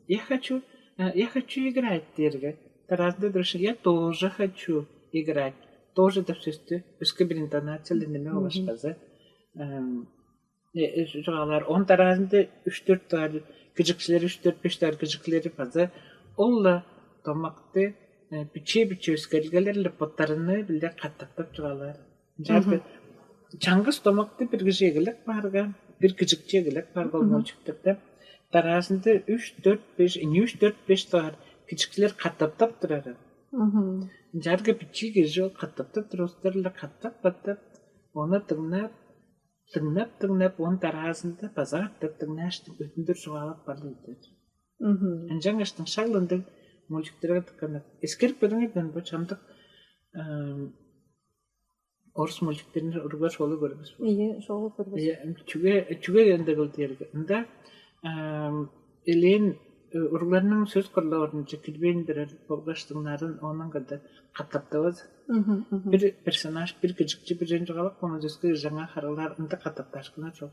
Я хочу, я хочу играть дээрге, таразында дурушун я тоже хочу играть. Тоже деп сөстү өскө бир интонациялы неме болуш база чугаалаар. Он таразында үч-төрт даар кижикчилери, үч-төрт-беш даар кижикчилери база ол-ла домакты биче-биче өскерилгелер-ле боттарыны биле катаптап чугаалаар. Ынчаарга чаңгыс домакты бир кижи эгелеп баарга, бир кижикчи эгелеп баарга ол мөлчүктөрдө дараазында үч, төрт, беш, эми үч, төрт, беш даар кижикчилер катаптап турары. Ынчаарга бичии кижи ол катаптап турустар-ла катап-катап, ону дыңнап, дыңнап-дыңнап, он дараазында база катап дыңнааштың өтүндүр чугаалап барлы өтөр. Ынчангаштың шаглындыг мөлчүктөргө дыкканып, эскерип көрүңерден бу чамдык орус мультиктерин уруглар шоолу көрбүс бу. Ийе, шоолу көрбүс. Ийе, чүге чүге ынды кыл дээрге. Ында элээн Уругларның сөс кырлоорунче кирбейн турар болгаштың, нарын оондан када катаптавас. Бир персонаж, бир кижикчи бир чүвени чугаалап каан, өске кижи аңаа харыылаар, ында катаптаашкыннар чок.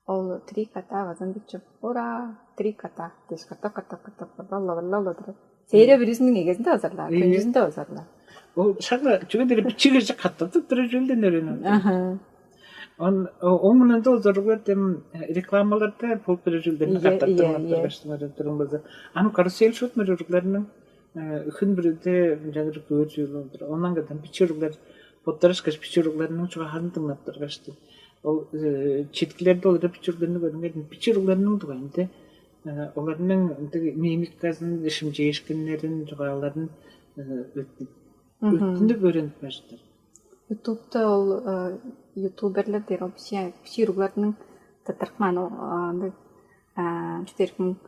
Ол три кота база ындыг чоп. Ура, три кота дээш катап катап катап катап лавырлап олдурар. Серия биризиниң эгезинде базарлаар, күндүзүндө базарлаар. Ол шагда чүге дээрге бичи кижи катаптып тура чүүлден өөренип. Аха. Он оңунунда озоругар дем рекламаларда болуп тура чүүлдерни катаптырып тургаштыңар турган болза. Ам карусель шут мөрүрүглерниң хүн бүрүде жагыр көөр чүүл болдур. Ондан кадан бичи уруглар боттарышкаш бичи уругларның чугаһаанын дыңнап тургаштың. Ол читкилерде олар бичи уругларны көрүнгөн, бичи уругларның дугайында оларның мимиказын, шимчээшкиннерин, чугааларын өттүнүп өөренип баштар. Ютубта ол ютуберлер дээр ол бичи уругларның тыттырыкмаан андыг чүдеркин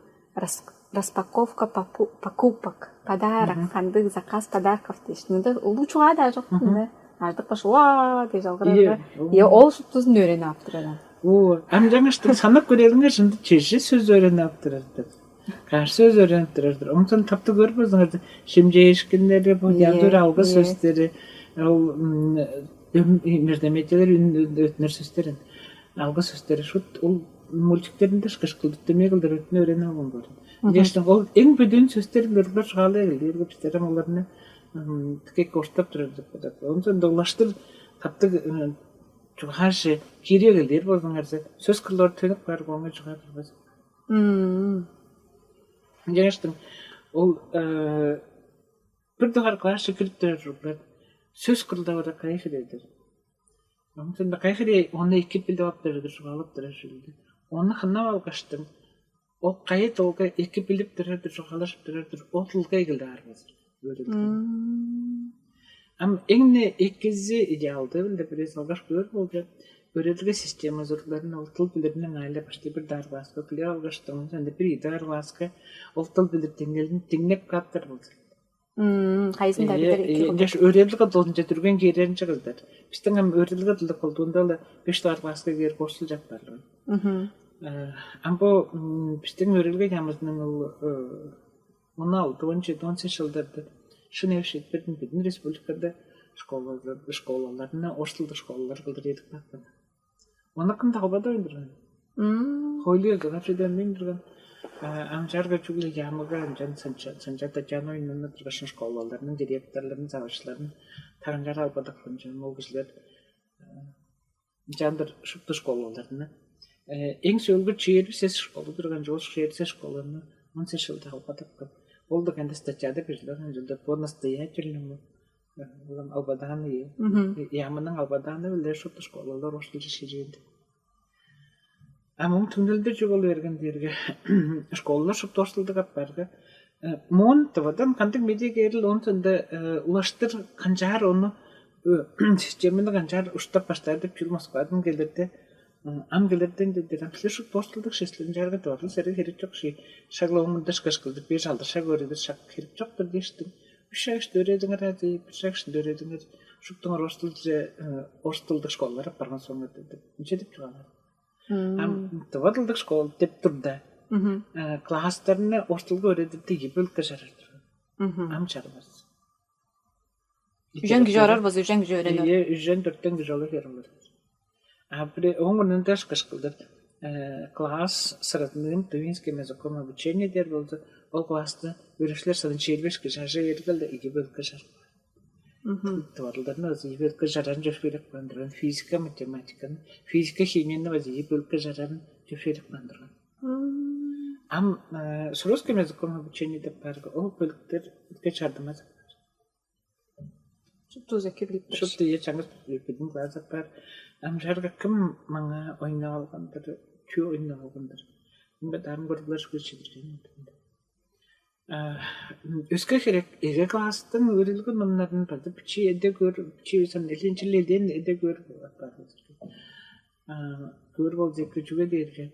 распаковка покупок, подарок, кандыг заказ подарков дээш. Мында улуу чугаа даа жок мында. Ардык баш уа дээш алгырарга. Е ол шуптузун өөренип аптырар. Оо, ам жаңаштыр санап көрелиңер, ынды чеже сөз өөренип аптырар. Каш сөз өөренип турар. Онтон таптыг көрүп болзуңар, шимчээшкиннери бу янзыр алгы сөстери, ол мердеметелер өтүнөр сөстер. Алгы сөстери шут ол мультиктеринде шкашкылдык демек кылдыр өтүнө өөренип алган көрүн. Дээштен ол эң бүдүн сөстер билер бир шаалай келди. Эрге бистерем оларны тикек оштап турар деп бодап. Онтон да улаштыр таптыг чугааже кирип келдир болзуңарза, сөс кыллар төнүп каар боңа чугаа турбас. Ынчангаштың ол бир дугаар класска кирип турар ужурлар сөс кырылдавада кайы хире-дир. Онтунда кайы хире ону эки билип ап турар-дыр, чугаалап турар ужурлуг. Ону хынап алгаштың, ол кайы дылга эки билип турар-дыр, чугаалажып турар-дыр, ол дылга эгелдаар болза. Ам эң-не экизи идеалдыы билдир бирээзи алгаш көөр болчу. Өөредилге системазырларын ол тыл билиринин аайлап баштай бир даарбааска билип алгаштың, анда бир идаарбааска ол тыл билир деңнелин деңнеп кааптар болза. Кайызында битер эки кылдыр. Эндеш өөредилге долунча дүрген кииреринче кылдыр. Биздин ам өөредилге дылы колдуунда ала беш даарбааска кээр борсулчап барлар. Ам бу биздин өөредилге ямызының ол он алты, он жети, он сегиз жылдарда шын эвишет бирдин биздин республикада школаларны орустулдук школалар кылдыр эдип каапкан. Ону кым тагылбады ойндурган? Хойлуга качыдан ойндурган. Амчаарга чүгле ямыга анчан санча санча татьяна ойнунна тургашын школаларның директорларын, завучларын таганчар албадык хынчан ол кижилер жандыр шупту школаларны. Эң сөөлгү чээрбис эс школу турган жол шээрсе школаны он сес жылда албадык. Ол да канда статьяда бирилген жылда по настоятельному Улам албадааны, ямының албадааны биле шупту школалар орустулча ширээди. А муң түңнелде чүг болу берген дээрге школалар шупту орустулдуг аппаарга, муун тывадан кандыг медиа кээрил оон сонда улаштыр канчаар ону системаны канчаар уштап баштаар деп чүл Москвадан келирде, ам келирден дедир ам силер шупту орустулдуг шеслерин чаарга тывадыл серге херек чок ши шагла оңунда шкашкылдыр беш алды шаг өрелер шак херек чоктур дээштим. Үш шак дөредиңер ады, бир шак дөредиңер шуптуңар орустулча орустулдук школалар апарган соңга деди. Нче деп чугаалар. Ам тыва тылдык школа деп турда. Класстарны орустулга өредирди ийи бөлүккө жарар турган. Ам жарбас. Үжен кижи орар база үжен кижи өөренер. Э, үжен төрттен кижи олар херим бар. А при оңунун даш кышкылдыр класс с родным тувинским языком обучения дээр болду. Ол класста өөрөкчүлөр саны чейилбеш кижи ажа эргелде иги бөлкө жар. Тыварларны өзү бөлкө жаран жөшпелек бандырган физика, математиканы, физика, химияны өзү бөлкө жаран жөшпелек бандырган. Ам с русским языком обучения деп барга ол бөлүктер үтке чардымас. Шупту эки билип тур. Шупту ие чаңгыс билим база бар. Ам жарга ким маңа ойнап алгандыр, чүү ойнап алгандыр. Мында дарын көрүлөр шүгүр чедирген. Өске херек эге класстың өрүлгү номнарын база бичи эде көр, бичи сан элинчил элен эде көр бар. Көр болза эки чүге дээрге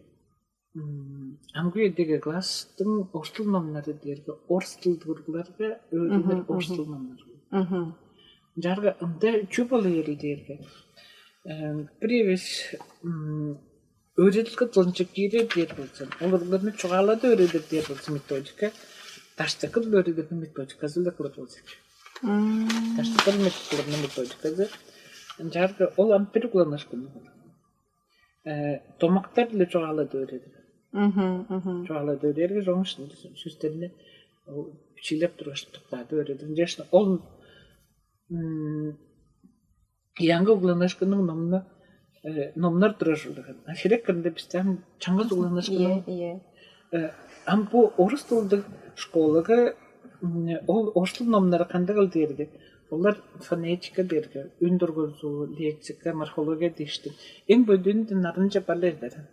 Амгы эдеге класстың орстул номнары дээрге орстул дургуларга өөрүнер орстул номнар. Жарга ында чү болу ери дээрге бир эвес өөредилге дылынче киирер дээр болза, ол уругларны чугаалады өөредер дээр болза методика, даштыкы дыл өөредерниң методиказы-биле кылыр болза. Даштыкы дыл методикаларның методиказы. Ынчаарга ол ам бир угланыышкын. Э, домактар-биле чугаалады өөредер. Мгм, мгм. Чугаалады өөредерге жоңушун сүстерни чилеп тургаш туктады өөредер. Ынчаш ол м, аңгы угланыышкынның номну э, номнар турар ужурлуган. А херек кырында бистен чаңгыс угланыышкын. Ие, ие. Э, ам бу орус тылдыг школага м, ол орус тыл номнары кандай кыл дээрге, олар фонетика дээрге, үн тургузуу, лексика, морфология дээштин эң бөдүүнден нарынча балер берен.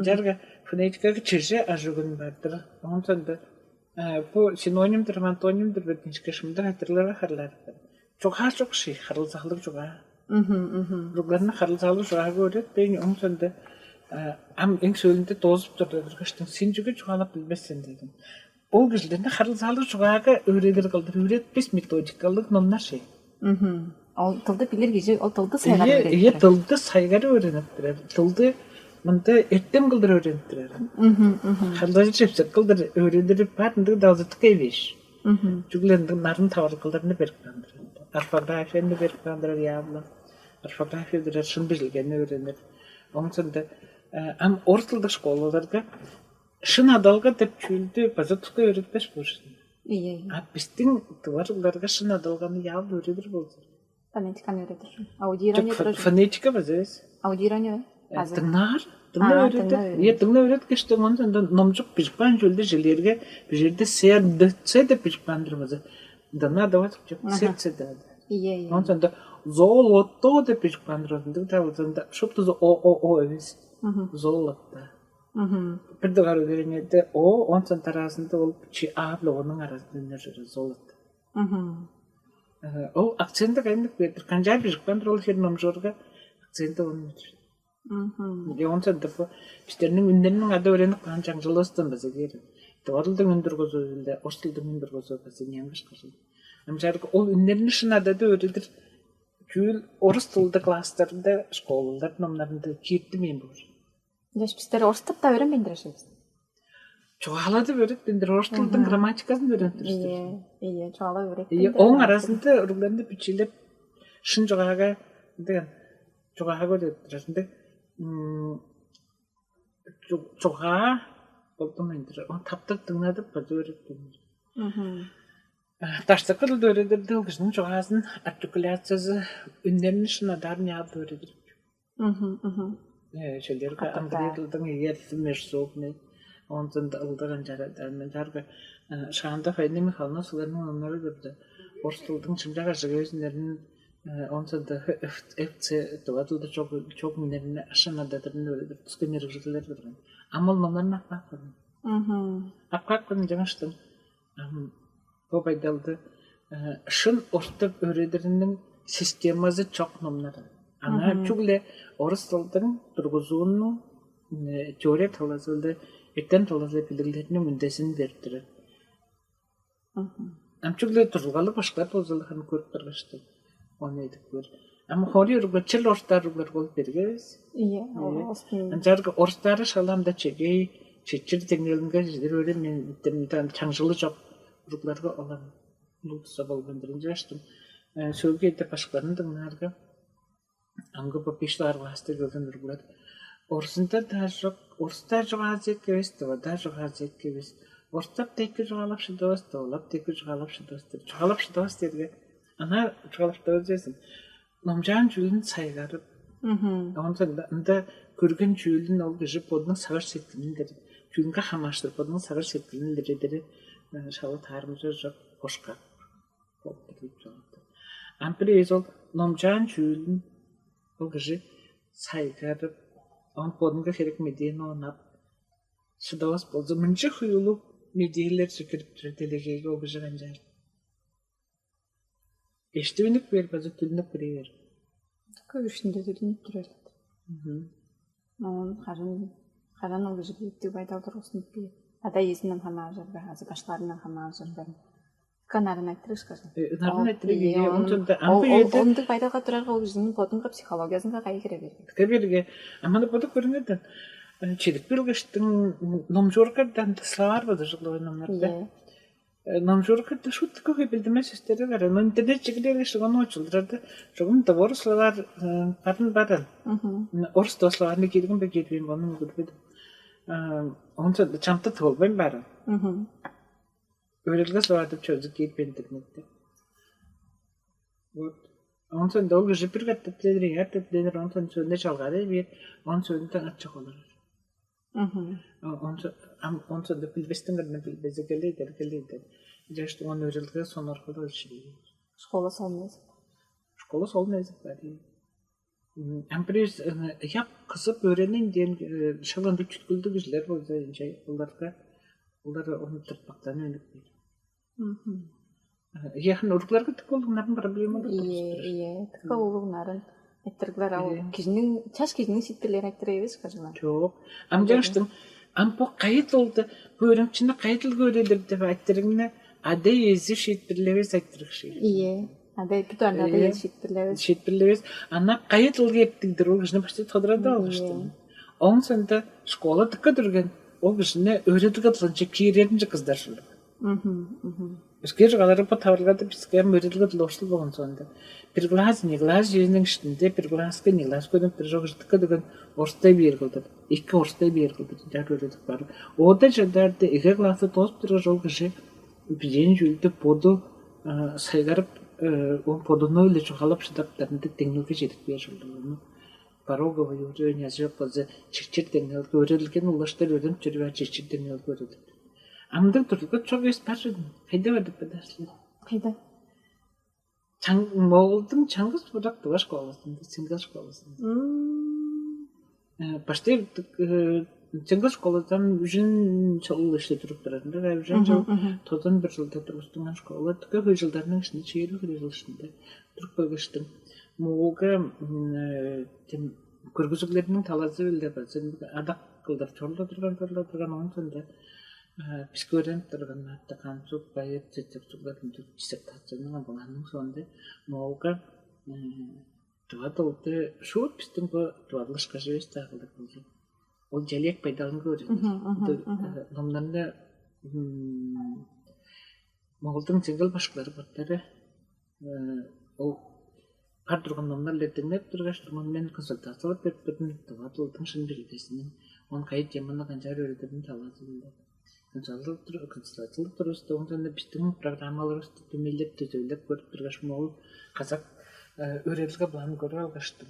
Жарга фонетикага чеже ажыгын бардыр. Онтон да э, бу синонимдер, антонимдер бединчке шымдык айтырларга харлаар. Чугаа чок ши, харылзаалыг чугаа. Мгм, мгм. Уругларны харылзаалыг чугаага өөретпейн, оң сонда э, ам эң сөөлүнде доозуп турду кыргыштың син чүге чугаалап билбессен дедим. Ол кижилерни харылзаалыг чугаага өөредир кылдыр, өөретпес методикалык номнар ши. Мгм. Ол тылды билир кижи ол тылды сайгар Ие, ие өөредир. Тылды сайгар өөренип турар. Тылды мында эртем кылдыр өөренип турар. Мгм, мгм. Хандажы чепсек кылдыр өөредирип бар ындыг далзыттык эвеш. Мгм. Чүгле ындыг нарын таварылгаларны берип каандыр. Орфографияны берип каандыр явно. Орфография дырар шын билгенни өөренир. Оң сонда э, ам орус тылдык школаларга шын адалга деп чүүлдү база тутка өөретпеш болушун. Ие, ие. А биздин тыварыларга шын адалганы яал өөредир болзун. Фонетиканы өөредир. Аудирование Чок, фо- турар. Фонетика база эвес. Аудирование Э, азыр. Дыңнаар, дыңна Аа, өөредир. Дыңна Е, дыңна өөрет кештен онда номжук бижик баан чөлдө жилерге бижерде сердце деп бижик баандыр база. Дана дават чок Аха. Сердце да. Ие, ие. Онсонда золото деп бижик баандыр онда да онда шупту о о о эвес. Мгм. Золото. Мгм. Бир дугаар үгереңеде о, онсон тараасында ол чи а биле онун арасында үнер жора золото. Мгм. Э, Ол акценти кайнак бердир. Канчаар бижик баандыр ол хер номжорга акценти онун бердир. Мгм. Е онсон да бу бистерниң үннерниң ада өөренип каан чаңчылыыстан база кээр. Дорулдуң үндүр козууда, орстулдуң үндүр козууда сен янгаш кырыл. Амчаарга ол үннерни шын адада өөредир чүүл орус тылда класстарында, школалар номнарында киирди мен боор. Деш бистер орстап да өөренбейндир ашыбыз. Чугаалады өөретпендир, орус тылдың Мгм. Грамматикасын өөрентир. Ие, ие, чугаалап Ие, өөретпендир. Оң арасында уругларны бичилеп шын чугаага деген чугаага өөреттирер. Ынды м, чу- чугаа болдум эндир. Он таптык дыңнадып база өөреттим. Мгм. Даштыкы дылды өөредирде ол кижиниң чугаазын артикуляциясы үннерин шын адаарын яап өөредир. Мгм, мгм. Э, Шелдерге Катапта. Англия дылдың иерси межзубный, онтон да ылдыган жарадан жарга э, шаанда Фаина Михайловна сыларның оннары дырды. Орус дылдың чымчак ажыгы өзүннерин э, онтон да эфце дыва дылда чок чок үннерин ашан ададырын өөредир тускан эргирлер турган. Ам ол номнарын аппаапкан. Мгм. Аппаапкан жаңаштың. Ам Бо байдалды э, шын орта өөредиринниң системазы чок номнар. Аңаа Мгм. Чүгле орус тылдың тургузуунуң э, теория талазы биле эртен талазы билиглериниң үндезин берип турар. Мгм. Ам чүгле турулгалы башкылар болзалар ханы көрүп тургашты. Ону эдип көр. Ам хори уругла чыл орустар уруглар болуп бергебиз. Ие, Ие. Орустун. Анчаарга орустары шаламда чегей, чечир деңнелинге жидир өре мен чаңжылы жок уругларга олар улугса болгон биринчи аштым. Сөөлгейде башкыларын дыңнаарга амгы бо беш даар класста келген уруглар орусунда да жок, орустар жок азиетке эвес, дывада жок азиетке эвес. Орустап деки жугаалап шыдавас, дывалап деки жугаалап шыдавас деп. Жугаалап шыдавас дерге ана жугаалап шыдавас дезин. Номчаан чүүлүн сайгарып, Мгм. Онда ында көрген чүүлүн ол кижи бодунуң сагыш сеткилиндир. Чүүлүнге хамааштыр бодунуң сагыш сеткилиндир эдери шалы таарымча жок бошка болуп туруп чогулду. Ам бир эвес ол номчаан чүүлүн ол кижи сайгарып, он бодунга херек медээни онап шыдавас болза, мынча хуюлуп медээлер кирип тур делегейге ол кижи канчаар. Эштивинип бээр база түлүнүп кире бээр. Көк үстүндө түлүнүп турар. Мгм. Оон хажан хажан ол кижиге иптиг байдал тургузунуп бээр. Ада иезинден хамааржыр бе, азы башкаларындан хамааржыр бе? Канарын айтырышкажын. Нарын айтырып Ол- бие, Ол ончунда ам ол- бу ол- жерде Ондук байдалга турарга ол кижинин бодунга психологиясынга кайы кире берген. Кеберге аманы бодуп көрүңөрдөн. Чедип билгештиң номчуургардан словарь база чуглавайн номнарда. Номчуургарда шуут көй билдимес сөстери бар. Но интернет чигилер киши ону очулдурарда. Шугум да орус словарь барын баран. Орус да словарьны киргин бе кирбейн бону билбедим. Онча чамты тывылбайн барын. Өөрелге словарь деп чөзү кирбейн интернетте. Вот. Онсондо ол кижи бир катап биледир, эңер деп биледир, онсон сөөнүнө чалгаарай бээр, он сөөнүнден ачык олар. Онсондо билбестен кырына билбезе келейдер, келейдер. Жаштың он өөрелге соноргулу шилии. Школа солмайсың. Школа солмайсың бар. Ам бирээс ыяк кызып өөренин диэн шылын дүчүткүлдүг кижилер болза, оларга олар ону тыртпактан өнүк бээр. Яхын уругларга тыка улугнарын проблема. Ие, ие, тыка улугнарын айтырыглар ал. Кижинин, чаш кижинин шиитпирлерин айтыр эвес кажына. Чок. Ам жаштың ам бу кайыт олду, бу өөрөмчүнү кайдыл көрелер деп айтырыңны ада эзи шиитпирлебес айтырык ши. Ие. Ада эки дуарда ада эзи шиитпирлебес. Шиитпирлебес. Ана кайыт ол кептигдир ол кижини почти тодурады алгыштым. Оң сонда школа тыкка дүрген ол кижини өөредип кыдылынча кииреринче кыздар шулук. Өскер чугаалары бо тавырларда биске ам өөредилге дыл орустуг болгон соонда. Бир класс, не класс жеринин иштинде бир класска, не класс көрүнүп тур жок жыттыкка деген орустай бээр кылдыр. Эки орустай бээр кылдыр. Жар өөредип бар. Ода жадарды эге классы тоосуп тургаш ол кижи билээн чүүлдү боду сайгарып, он бодуну эле чугаалап шыдаптарында деңнелге чедип бээр ужурлуг. Пороговый уровень азы болза чечир деңнелге өөредилген улаштар өөренип жүрүп чечир деңнелге өөредилген. Амдыг турулга чок эс бар чүдүн. Кайда бар деп бадаарлар? Кайда? Моголдуң чаңгыс бурак дываш школасында, сингл школасында. Баштай сингл школадан үжүн чыл иште туруп турарында, үжүн чыл тозон бир жылда тургустунган школа. Түкө хөй жылдарның ишинде, чээрби хире жыл ишинде туруп келгештим. Моголга тем көргүзүглерниң талазы биле база адак кылдыр чорла турган, чорла турган, оон сонда биске өөренип турган атты камсук байыр чечек чугар диссертацияның амбылаанның соонда моолга дыва дылды шуут бистиң бу дыварлашкажывыс даагылар болду. Ол диалект байдалынга өөредир. Номнарны моголдуң жеңгел башкылары боттары ол бар турган номнар деңнеп тургаш, мен консультациялап берип турдум. Дыва дылдың шын билбезинин, он кайы теманы канчаар өөредирин талаазы билди. Консультациялап турувуста оон соонда биздин программаларыбызды дөмейлеп, дөзөөлеп көрүп тургаш, могул казак өөредилге планын көрүп алгаштым.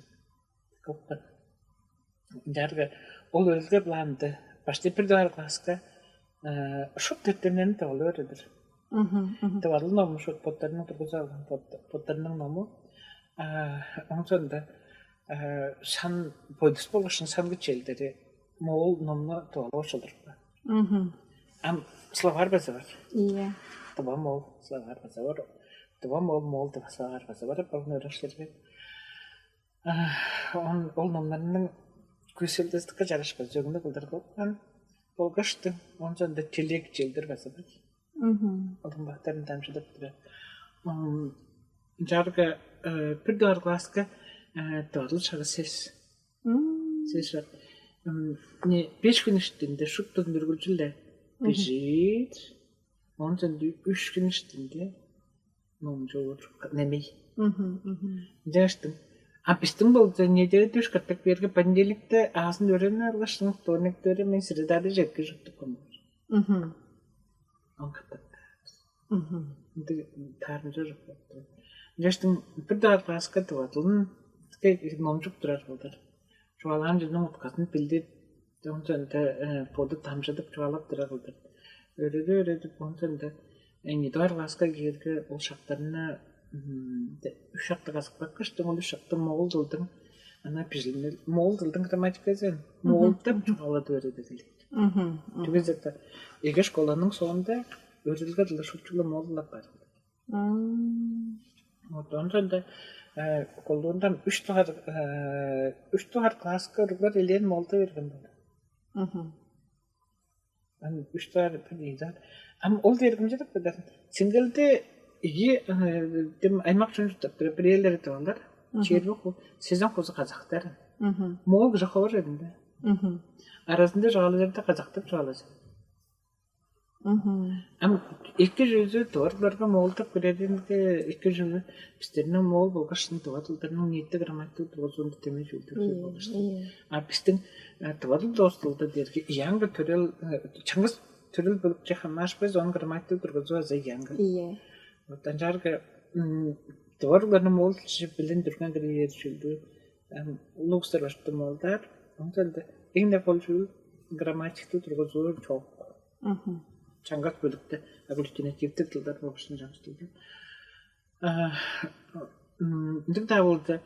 Кылыпкан. Ынчаарга ол өөредилге планды баштай бир дугаар класска шупту эртемнерни тывалап өөредир. Тывалын омушут боттарының тургузуп алган боттарының ному. Оон соонда шан бойдус болгушун шан күчелдери моол номну тывалап очулдурупкан. Ам словарь база бар. Iya. Тыва моол словарь база бар. Тыва моол моол тыва словарь база бар. Болгун өөрөкчүлерге. Он ол номнарның күүселдестикке жарашпас жөгүнү кылдыр кылган. Болгашты ончон да телек челдир база бар. Мгм. Олуңбактарын дамчылап турар. Жарга бир дугаар класска дорул шага сес. Мм. Сес бар. Не беш күн иштинде шуптун дүргүлчүле бежит. Ончон үч күн иштинде номчуур немей. Мгм. Жаштым. А биздин болза неделя дүш катап берге понедельникте аасын өрен алгыштым, вторникте өрен мен средада жерге жуттук. Мгм. Он катап. Мгм. Ынды таарымча жок болупту. Жаштым бир даа класска тывадылын номчук турар болдар. Чугаалаан чүнүң уткасын билдип, ончон да боду дамчыдып чугаалап турар кылдыр. Өөредип, өөредип, ончон да эң идуар класска киирге ол шактарына үш шакты казып каткаштың, ол үш шакты могул дылдың ана бижилмел могул дылдың грамматиказын могулдап чугаалады өөредип келет. Түгүл зата эге школаның соонда өөредилге дылы шучула могуллап бар. Вот ончон да колдуундан үч дугаар үч дугаар класска уруглар элээн молда берген болду. Ам үч дугаар бир ийдер. Ам ол дээргимче деп билдер. Сингелде ийи дем аймак чончуттап тура биреэлери тугандар. Черби сезон кузу казактар. Моол кыжа ховар эдинде. Мгм. Аразында чугаалажарда казактап чугаалажар. Мгм. Ам эки чүзү тыварларга моолдап киреринге эки чүзү бистерниң моол болгаш тыварларның ниити грамматика тургузуунда демей чүүлдер Ийе, болгаш. Ийе. А бистиң тыварлар достулда дерги янга төрел чаңгыс төрел бөлүкче хамаашпай зон грамматика тургузуу аза янга. Ийе. Вот анчаарга тыварларның моол билен дүрген кирер чүүлдү улуг старбашты моолдар. Онтон да эң да кол чүүл грамматикти тургузуу чок. Мгм. Чаңгыс бөлүктө агглютинативдик тылдар болушун жаңчылды. Ындыг да болду.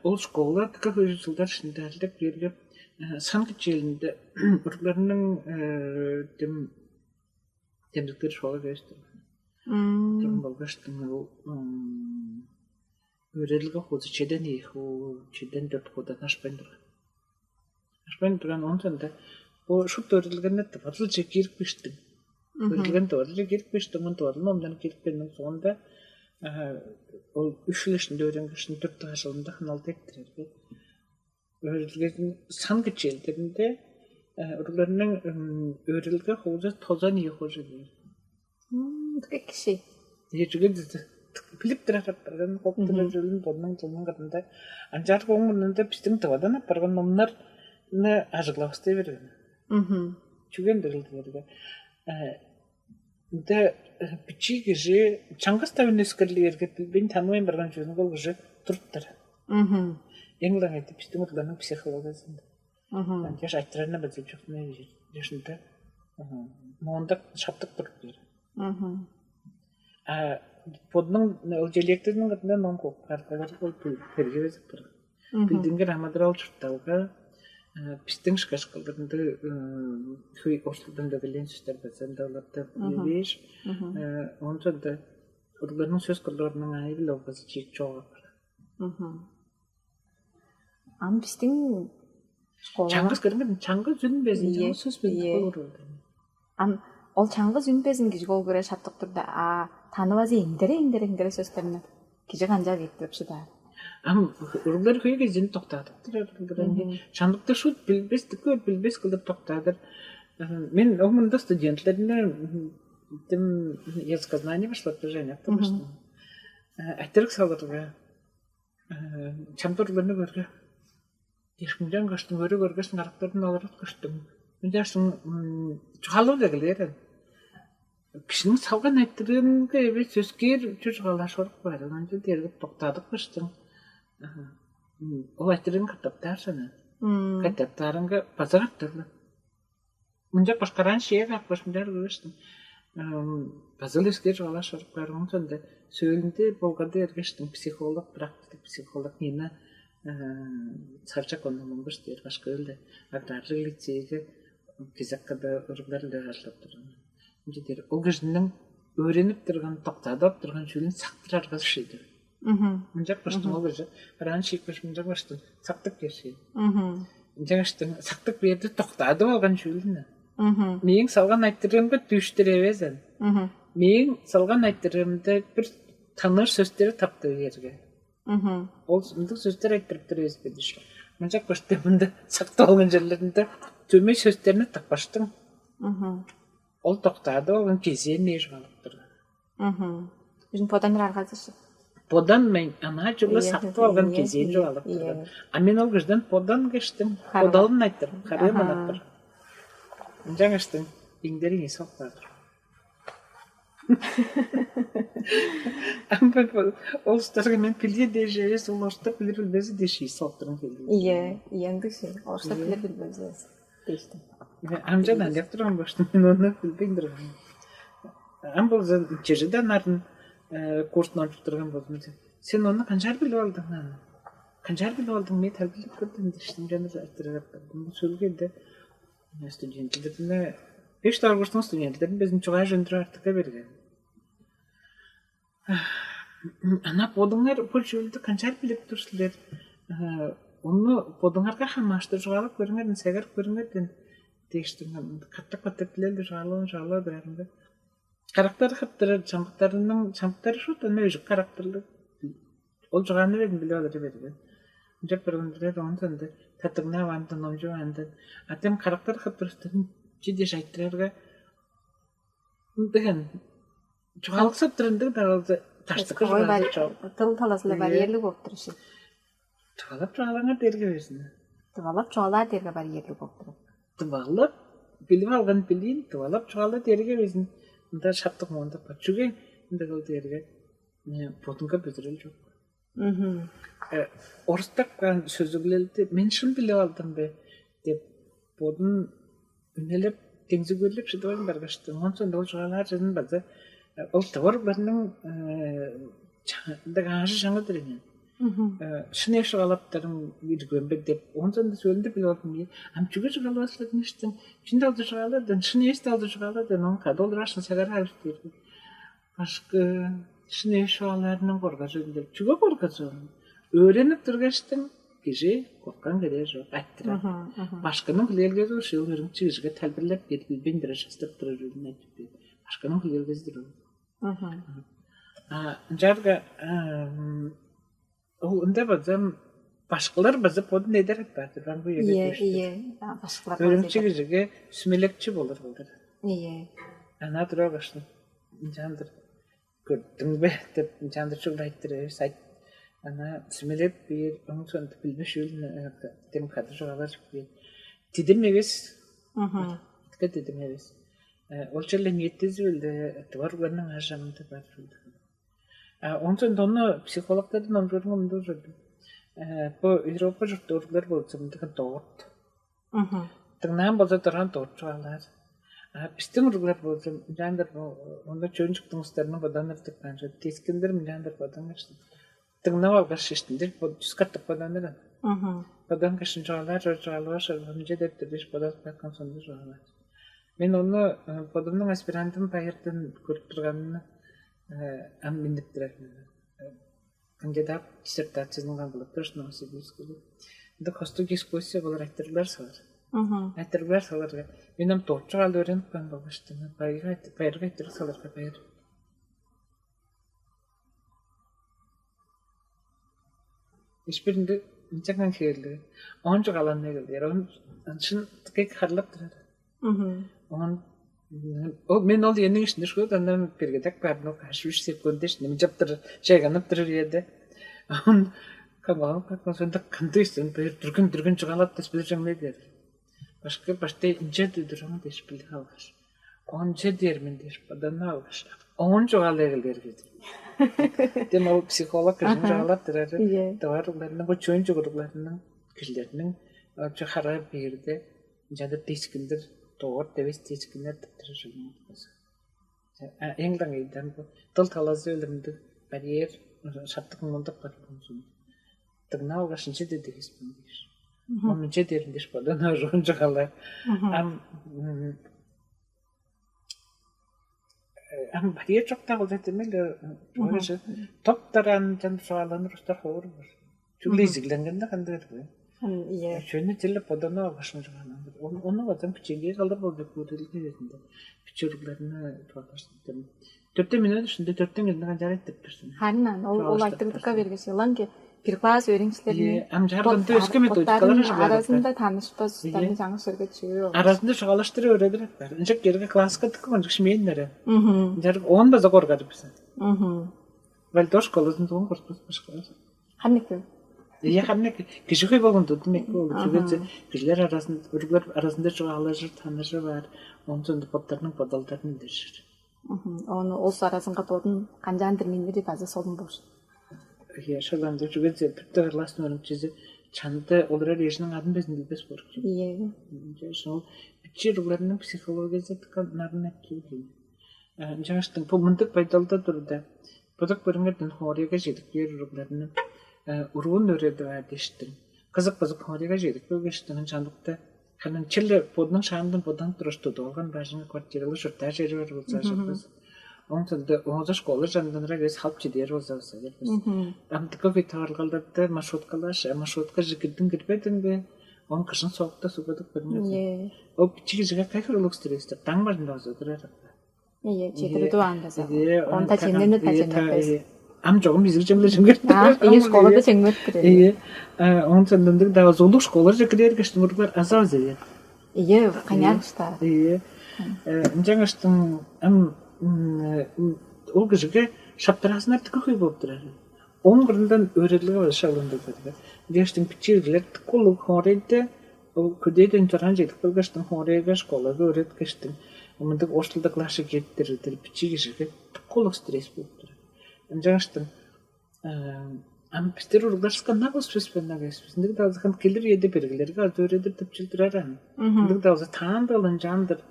Ол школа тыка хөөжү жылдар ишинде арлап бирлеп сан кичээлинде уругларның дем демдиктер школа көстүр. Турган болгаш ол өөредилге хуузу чеден ийи хуу, чеден дөрт хуудан ашпайн турган. Ашпайн турган онтанда бо шут өөредилгени дывадылче кирип киштиң. Өөредилген дывадылче кирип киштиң, он дывадыл номдан кирип кенниң соонда ол үш ил ишинде өөренгешин төрт дагашылында хыналды эптирерге. Өөредилгезин сан кичээлдеринде уругларның өөредилге хуузу тозан ийи хуу дээр. Мм, киши. Ежиге билип турар апарган коптура жөлүн бодунуң жылының кырында анчаар оң мурнунда биздин дывадан апарган номнарны ажыглавыстай берген. Мгм. Чүген дегилдилерге. Ынта бичии кижи чаңгыс тавын өскерлиерге билбейн танымайн барган чүвезин ол кижи туруптар. Мгм. Эң улаң эти биздин урларның психологиясында. Мгм. Жаш айтырарына база жокмай жашында. Моонда шаптык туруп бээр. Мгм. А бодунуң ол желектердин кырында ном кылып каргалар ол перге безип турган. Билдингир амадырал чуртталга биздин шкашкаларында хөй орустардан да билген сөстер базанда оларда беш. Ончо да уругларның сөз кырларының айбыл образы чек чогуп. Ам биздин школа Чаңгыс көрүнгөн чаңгыс үнбезин Ийе, чаңгыс сөз бен ийе. Болур. Ам ол чаңгыс үнбезин кижи кол көрө шаптык турда, а танывазы эңдере эңдере эңдере сөстерни кижи канчап эптирип шыдаар. Ам уруглар хөй кезин токтадып турар. Мгм. Чамдыкта шут билбестик көр билбес кылдыр токтадыр. Мен ол мында студентлерне тим языкознание башлап тур жаңа Мгм. Айтырык салырга чамдырларны көргө. Дешминден көштүм, өрү көргөстүң арактарын алырып көштүм. Мындяшың чугаалып эгелээрен. Кишиниң салган айтырыынга эвес сөскээр чүр чугаалаш орук бар. Ынча дээрге токтадып кыштың. Ол айтырыын катаптаар сана. Катаптаарынга база каттырлы. Мынча башкараан шээ каапкаш мынчаар көргөстүм. База өскээр чугаалаш орук бар. Онтон да сөөлүнде болгады эргештиң психолог, практик психолог Нина Сарчак оннуң муңгуш дээр башка өле аграрлык лицейге кезек када уруглар эле каарлап турган. Ынча дээр ол кижинин өөренип турган, токтадып турган чүүлүн сактырарга шийди. Мынчак баштың ол кижи араан шиикпеш мынчак баштың сактып кеши. Мынчак баштың сактып берди токтадып алган чүүлүн. Мээң салган айтырыымга дүштүр эвезен. Мээң салган айтырыымда бир таныыр сөстери таптып берге. Ол ындыг сөстер айтырып тур эвеспедиш. Мынчак башты мында сактып алган жерлеринде төмей сөстерни таппаштың. Ол токтаады болган кезээн мээш калып турган. Мгм. Үзүн подан аргазышы. Подан мен ана жылы Ийе, сактып алган ийе, кезээн ийе, жок алып ийе. Турган. А мен ол кыждан подан кештим. Харба. Подалын айттым. Харыым Аха. Анаттыр. Ынчан кештим. Иңдери не соктадыр. Амбы ол устарга мен билген дээш эвес, ол орустар билир билбези дээш ийис соктурун келди. Ийе, ийе ындыг шей. Орустар Ийе. Билир билбези. Дээштим. Амчадан деп турган баштым мен оны билбейн турган. Ам болза чежеде нарын курстун ончуп турган болдум. Сен оны канчаар билип алдың аны? Канчаар билип алдың? Мен талбилип көрдүм дээштим. Жана айтырып бу сөөлгенде студенттерине беш дагы курстун студенттерин безин чугаа жөндүрүп артыкка берген. Ана бодуңар бу чүүлдү канчаар билип тур силер? Ону бодуңарга хамааштыр чугаалап көрүңер, сегер көрүңер ден дээштиң каттак каттак билелди чугаалап чугаалап береринге. Карактары хыптырар чамдыктарының чамдыктары шут аны өжүк карактырлыг. Ол чугааны берин билип алыр берген. Ынчап барган билер оон сонда Татыгнап андан, номчуп андан. А тем карактар хып турустарын чи дээш айтырарга, ындыган чугаалыксап турар ындыг да болза, таштыкы чугаалар чок. Тыл талазында барьерлиг болуп тур иши. Тывалап чугаалаңар дээрге берзин. Тывалап чугаалаар дээрге барьерлиг болуп тур. Тывалап билип алган билиин, тывалап чугаалаар дээрге берзин. Мында шаптык мондак бар. Чүге ындыгыл дээрге бодунга бүзүрел чок. Орустап каан сөзүглелди мен шын билип алдым бе деп бодун үнелеп, деңзигерлеп шыдавайн баргаштың. Онсондо ол чугаалаар чыдын база ол товарларның ындыг аажы жаңыдыр эген. Шын эш чугаалаптарың иргөөн бе деп. Онсондо сөөлүндө билип алдым. Ам чүге чугаалабаслар дээштиң? Чүнде алды чугаалардан, шын эш алды чугаалардан, он кады олурашын сагар харыш дээрди. Башкы шын эш чугаалаарының коргажы деп. Чүге коргажы? Өөренип тургаштың кижи коркан кедер чок, аттырар. Башкының хүлээлгези ушул өрүмчү кижиге талбырлап кетип билбейн бир шастырып турар үрүн айтып бээр. Башкының хүлээлгезидир ол. Ынчаарга ол ында базам башкылар база бодун эдер аппаатыр баңгы Ие, ие. Башкылар Өрүмчү кижиге сүмелекчи болур кылдыр. Ие. Ана тура баштын. Ынчаандыр көрдүң бе деп ынчаандыр чугула айттыр эвес айт. Ана сүмелеп бир оң сонду билбеш үүлүн тем кады чугаалар бир. Дидим эвес. Мгм. Дидим эвес. Ол черле ниеттизи билди тывар угларның ажамында бар. А ончон дону психологтардан ондурган мындай ужурду. Бу Европа чурттуурулар болза мындыгын доорт. Мгм. Дыңнаан болза дораан доорт чугаалаар. А бистиң уруглар болза мынчаандыр онда чөөн чуктуң устарының боданыр деп канча тескиндир мынчаандыр бодангаш. Дыңнап алгаш иштиндир чүс катып боданыр. Мгм. Бодан кашын чугаалаар чугаалабаш мынча деп дирдиш бодап каткан сонда чугаалаар. Мен ону бодумнуң аспирантым байырдан көрүп турганымны ам миннип турар. Кандидат диссертациясын кылып тур Новосибирскиде. Ында хостук дискуссия болар айтырыглар салар. Айтырыглар саларга мен ам дорчук ал өөренип каан болгаштың байырга айтырыг саларга байыр. Ишпиринде ынчанган хээрлиги. Он чугааланмай келдер. Он шын тыгык харлап турар. Мгм. Он ол мен ол эниң ишинде шуут андан бергедек баарын ол каш үш секунд ишинде мынчаптыр чайганып турар үеде. Он камгаланып калган сонда кандыйсың бир дүргүн дүргүн чугаалап дес билир жаңлай дээр. Башка баштай инче дудурун деш билип алгаш. Онче дээрмин дээш боданып алгаш, оон чугаалай келдер кижи. Дем ол психолог кижиниң чугаалап турары Ие. Товарларының бо чөөн чугуругларының кижилерниң чу хараа биирде жадып дискиндир доор девес дискинер деп турар жөнүн. Эң даңайдан бу дыл талазы өлүмдүг барьер шаптык мундук бар болзун. Дыңнап алгаш ынча деди кеспин дээш. Онунча дээрин дээш бодан оожуун чугаалаар. Ам ам барьер чокта кылдыр демек эле топтар андан чугааланыр устар ховур бар. Чүгле изигленгенде кандай бер бу? Ие. Чөйнү тилеп боданып алгашын чугааланыр. Ону базам кичээнгей калдыр болду бу тилге беринде. Бичөрлөрүнө туалашты. Төрттен мүнөт ишинде төрттен киринде канчаар айтып берсин. Харин ол ол айтырдыкка бергеш, ылаңки бир класс өөреникчилерин Ие, ам жаргында өске методикалар аразында танышпас устарны жаңы сөөрге чүгүрүп алгаш. Аразында чугаалаштырып өөредир аттар. Ынчак керге класска тыккы кончук шимээн нерен. Жарык он база коргадып бизин. Вальдор школасын тугун коркпус башкалар. Ханнык. Ие ханнык кижи хөй болгон дудум эки болуп чүгүнче кижилер аразында өрүглөр аразында чугаалажыр, танажыр бар. Ончон боттарының бодалдарын билдиришир. Ону улус аразынга бодун канчаандыр миннири база солун болуш. Ие шаланды чүгүнче бүтө ырласын өрүмчүзү чанды олурар эжинин атын безин билбес болуп. Ие. Шол бичи уругларының психологиясы тыккан нарын эпкиил. Ынчангаштың бу мындык байдалда турда, будук бүрүңерден хоорайга чедип кээр уругларны уруун өөредип аар дээштиң. Кызык-кызык хоорайга чедип келгештиң, ынчандыкта ханын черле бодунуң шаандан боданып турар тудуп алган бажыңы квартиралыг чурттаар чери бар болза ажырбас. Оң тылды ооза школа жанданырак эс халып чедээр болза болза бербес. Амдыкка хөй таварылгалдарды маршруткалаш, маршрутка кирдиң кирбедиң бе? Он кышын соокта сугадып көрмедиң. Ол бичиги жига кайхыр улуг стресстер. Таң бажында болза турар. Ие, четири дуаанда сага. Онда чемнени да чемнеппес. Ам чогум изиг чемлежиңер. А, ие, школада чемнеп кирер. Ие. Оон сендендик да улуг школаже кирер кештиң уруглар аза аза. Ие, конечно. Ие. Ынчангаштың ам ол кижиге шаптыраазыннар тыка хөй болуп турар. Ооң кырындан өөредилге база шагландырдылар. Дээштиң бичиилгилер тыка улуг хоорайда ол көдээден чораан чедип келгештиң хоорайга школага өөреткештиң мындыг оштулда класс кээптирдир бичии кижиге тыка улуг стресс болуп турар. Ынчангаштың ам бистер уругларска нагыс бис бе нагыс бис ындыг далзахан келир үеде бергилерге азы өөредир деп чил турар ан. Ындыг далза таан далын жандыр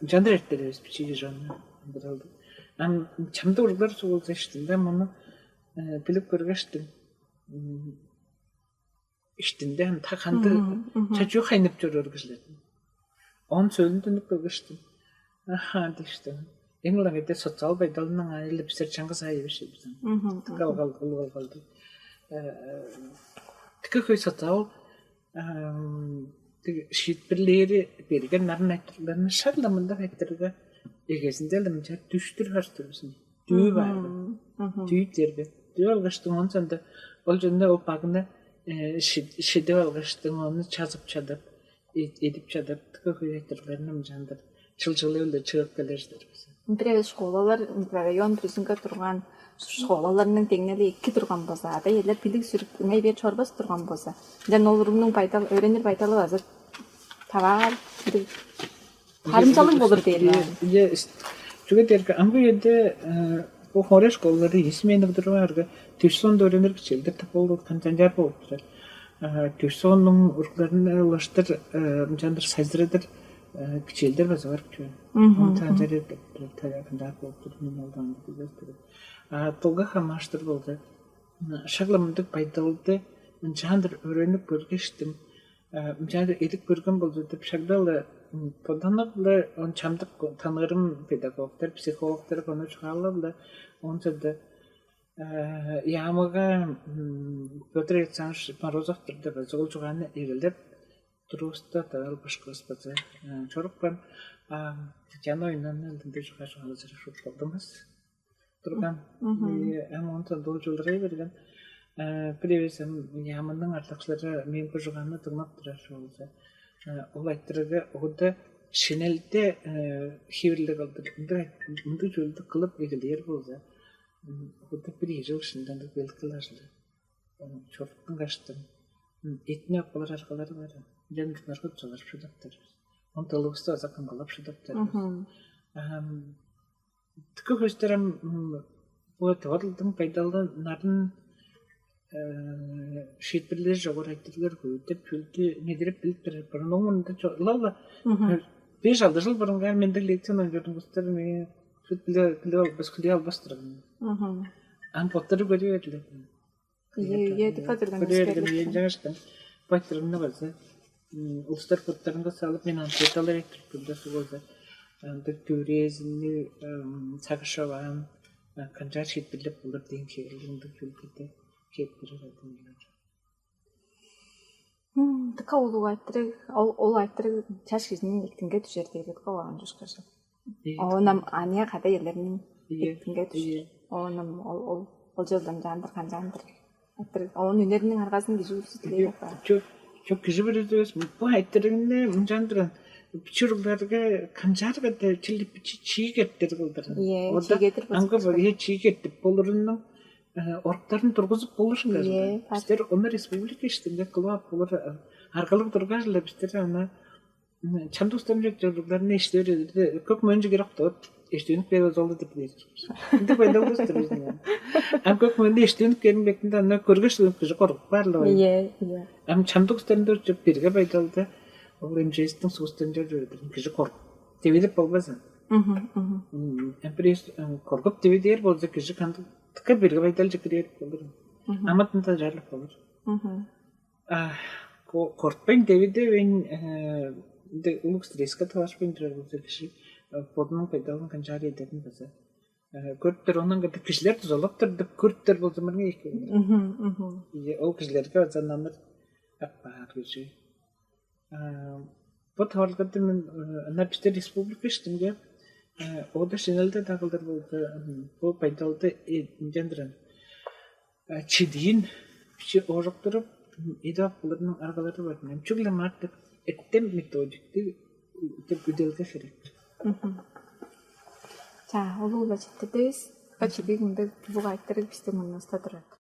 жандыр эрттеребиз бичиги жанны андыралды. Ам чамды уруглар сугулза иштинде муну билип көргештиң иштинде ан та ханды чачуу хайнып чоруур кижилердин. Он сөөлүн төнүп келгештиң. Аха, дээштиң. Эң улам эде социал байдалының айлы бисер чаңгыс айы биши бизин. Тыка алгал улуг алгалды. Тыка хөй социал шиитпирлээри берген нарын айтырларны шагла мында айтырга эгезинде лымча дүштүр харстырбызын. Дүү бар. Дүү дерби. Дүү алгаштың он сонда ол жөнүнө ол багны шидип алгаштың, ону чазып чадып, эдип чадып, тыка хөй айтырларны ымчандыр чылчылыы-биле чыып кележидер бис. Бир эвес школалар микрорайон бүрүзүнге турган школаларның деңнели эки турган болза, ада элер билиг сүрүп ыңай бээр чорбас турган болза, ынчан ол уругнуң байдал өөренир байдалы база таваал харымчалыг болур дээр. Ие, чүге дээрге амгы үеде бу хоорай школалары ийи сменниг турганнарга төвсүн өөренир кичээлдер тып болду канчанчаар болуп турар. Төвсүннүң уругларын улаштыр ынчандыр сайзырадыр кичээлдер база бар чүве. Ону таанчаар таяа канчаар болуп тур мен ол даан билбес тур. Дылга хамааштыр болду. Шагла мындык байдалды ынчаандыр өөренип көргештим. Ынчаандыр эдип көрген болду деп шагдалы боданып-ла он чамдык таныырым педагогтар, психологтар кону чугаалап-ла ончада яамыга Петр Александрович Морозовтур деп ол чугааны эгелеп туруста дагыл башкыбыз база чорупкан Татьяна Ойнаны ылдындай чугаа чугаалажыр шут болдумуз. Турган. Ам онтон долчулдурай берген. Бир эвес ам яамының ардакчылары мен бужуганны дыңнап турар болза, ол айтырыгы ода шинелде хевирлиг кылдыр ындыг чүүлдү кылып эгелээр болза, ода бир жыл ышында ындыг белги кылажылы чоруктун каштын этине кылыр аргалары бар. Ынчан наргып чыгарып шыдаптар. Он тылыбысты база кымгалап шыдаптар. Тыка хөстер ам бо тывадылдың байдалы нарын шиитпирлер жогорайтырлар хөй деп чүүлдү недирип билип турар. Бурун оңунда чорлала беш алты жыл бурунгаар мендик лекцияны көрдүңүздөр мен биле биле албас биле албас турган. Ам боттары көрүп эдилер. Ийе, ийе, дыка турган көрүп эдилер. Ийе, жаңаштан баттырымны база улустар боттарынга салып мен анкеталар этип турда сугуза андык дүүрээзинни сагышаваан канчаар шиитпирлеп болур деген хевирлиг ындыг чүүлдерде кээп берер адамдылар. Дыка улуг айтырыг, ол ол айтырыг чаш кижиниң эктинге дүжер дээр дыка улаан чушкажыл. Оонам ания када элерниң эктинге дүжер. Оонам ол ол ол жылдан жаандыр канчаандыр айтырыг. Оон үнериниң аргазын кижи үлсү дилей баар. Чок, чок кижи бир эвес бу айтырыгны мынчаан турган. Бичи уругларга канчаарга да чили бичи чиик эртер кылдыр. Ийе, чиик эртер. Аңгы бо е чиик эртип болурунуң оруктарын тургузуп болур. Бистер ону республика иштинде кылып ап болур аргалыг турган жылда бистер аны чамдык устан чордурларны эштер көк мөн жигер октоот эштүүнүк бээр озолду деп дээр. Ынды байдалдыстыр. Ам көк мөнү эштүүнүк керин бетинде аны көргөш кижи коргуп баарлы. Ийе, ийе. Ам чамдык устан чоп бирге байдалды ол эмчеистиң суустан чор кижи коргуп тебедип болбазын. Эмпирис коргуп тебедээр болза кижи кандык тыка бирге байдалчы кирээрип болур. Амытында жарлып болур. Кортпайн девидевин улуг стресска тавашпайн турар болза кижи бодунуң пайдалын канчаар эдерин база көрүптер онун кырдык кижилер дузалаптыр деп көрүптер болза мырыңа эки болур. Ол кижилерге база намыр аппаар кижи. Бо таварылгада мен ынаар бистер республика иштинге Ода шинелде дагылдыр болду. Бу байдалды инжендирен чидиин бичи ожуктуруп, эдоп буларның аргалары бар. Чүгле мартып эттем методикти деп үделге херек. За, улуула четтирдивис. Бачыдыг мында бузук айтырыг бистиң мурнувуста турат.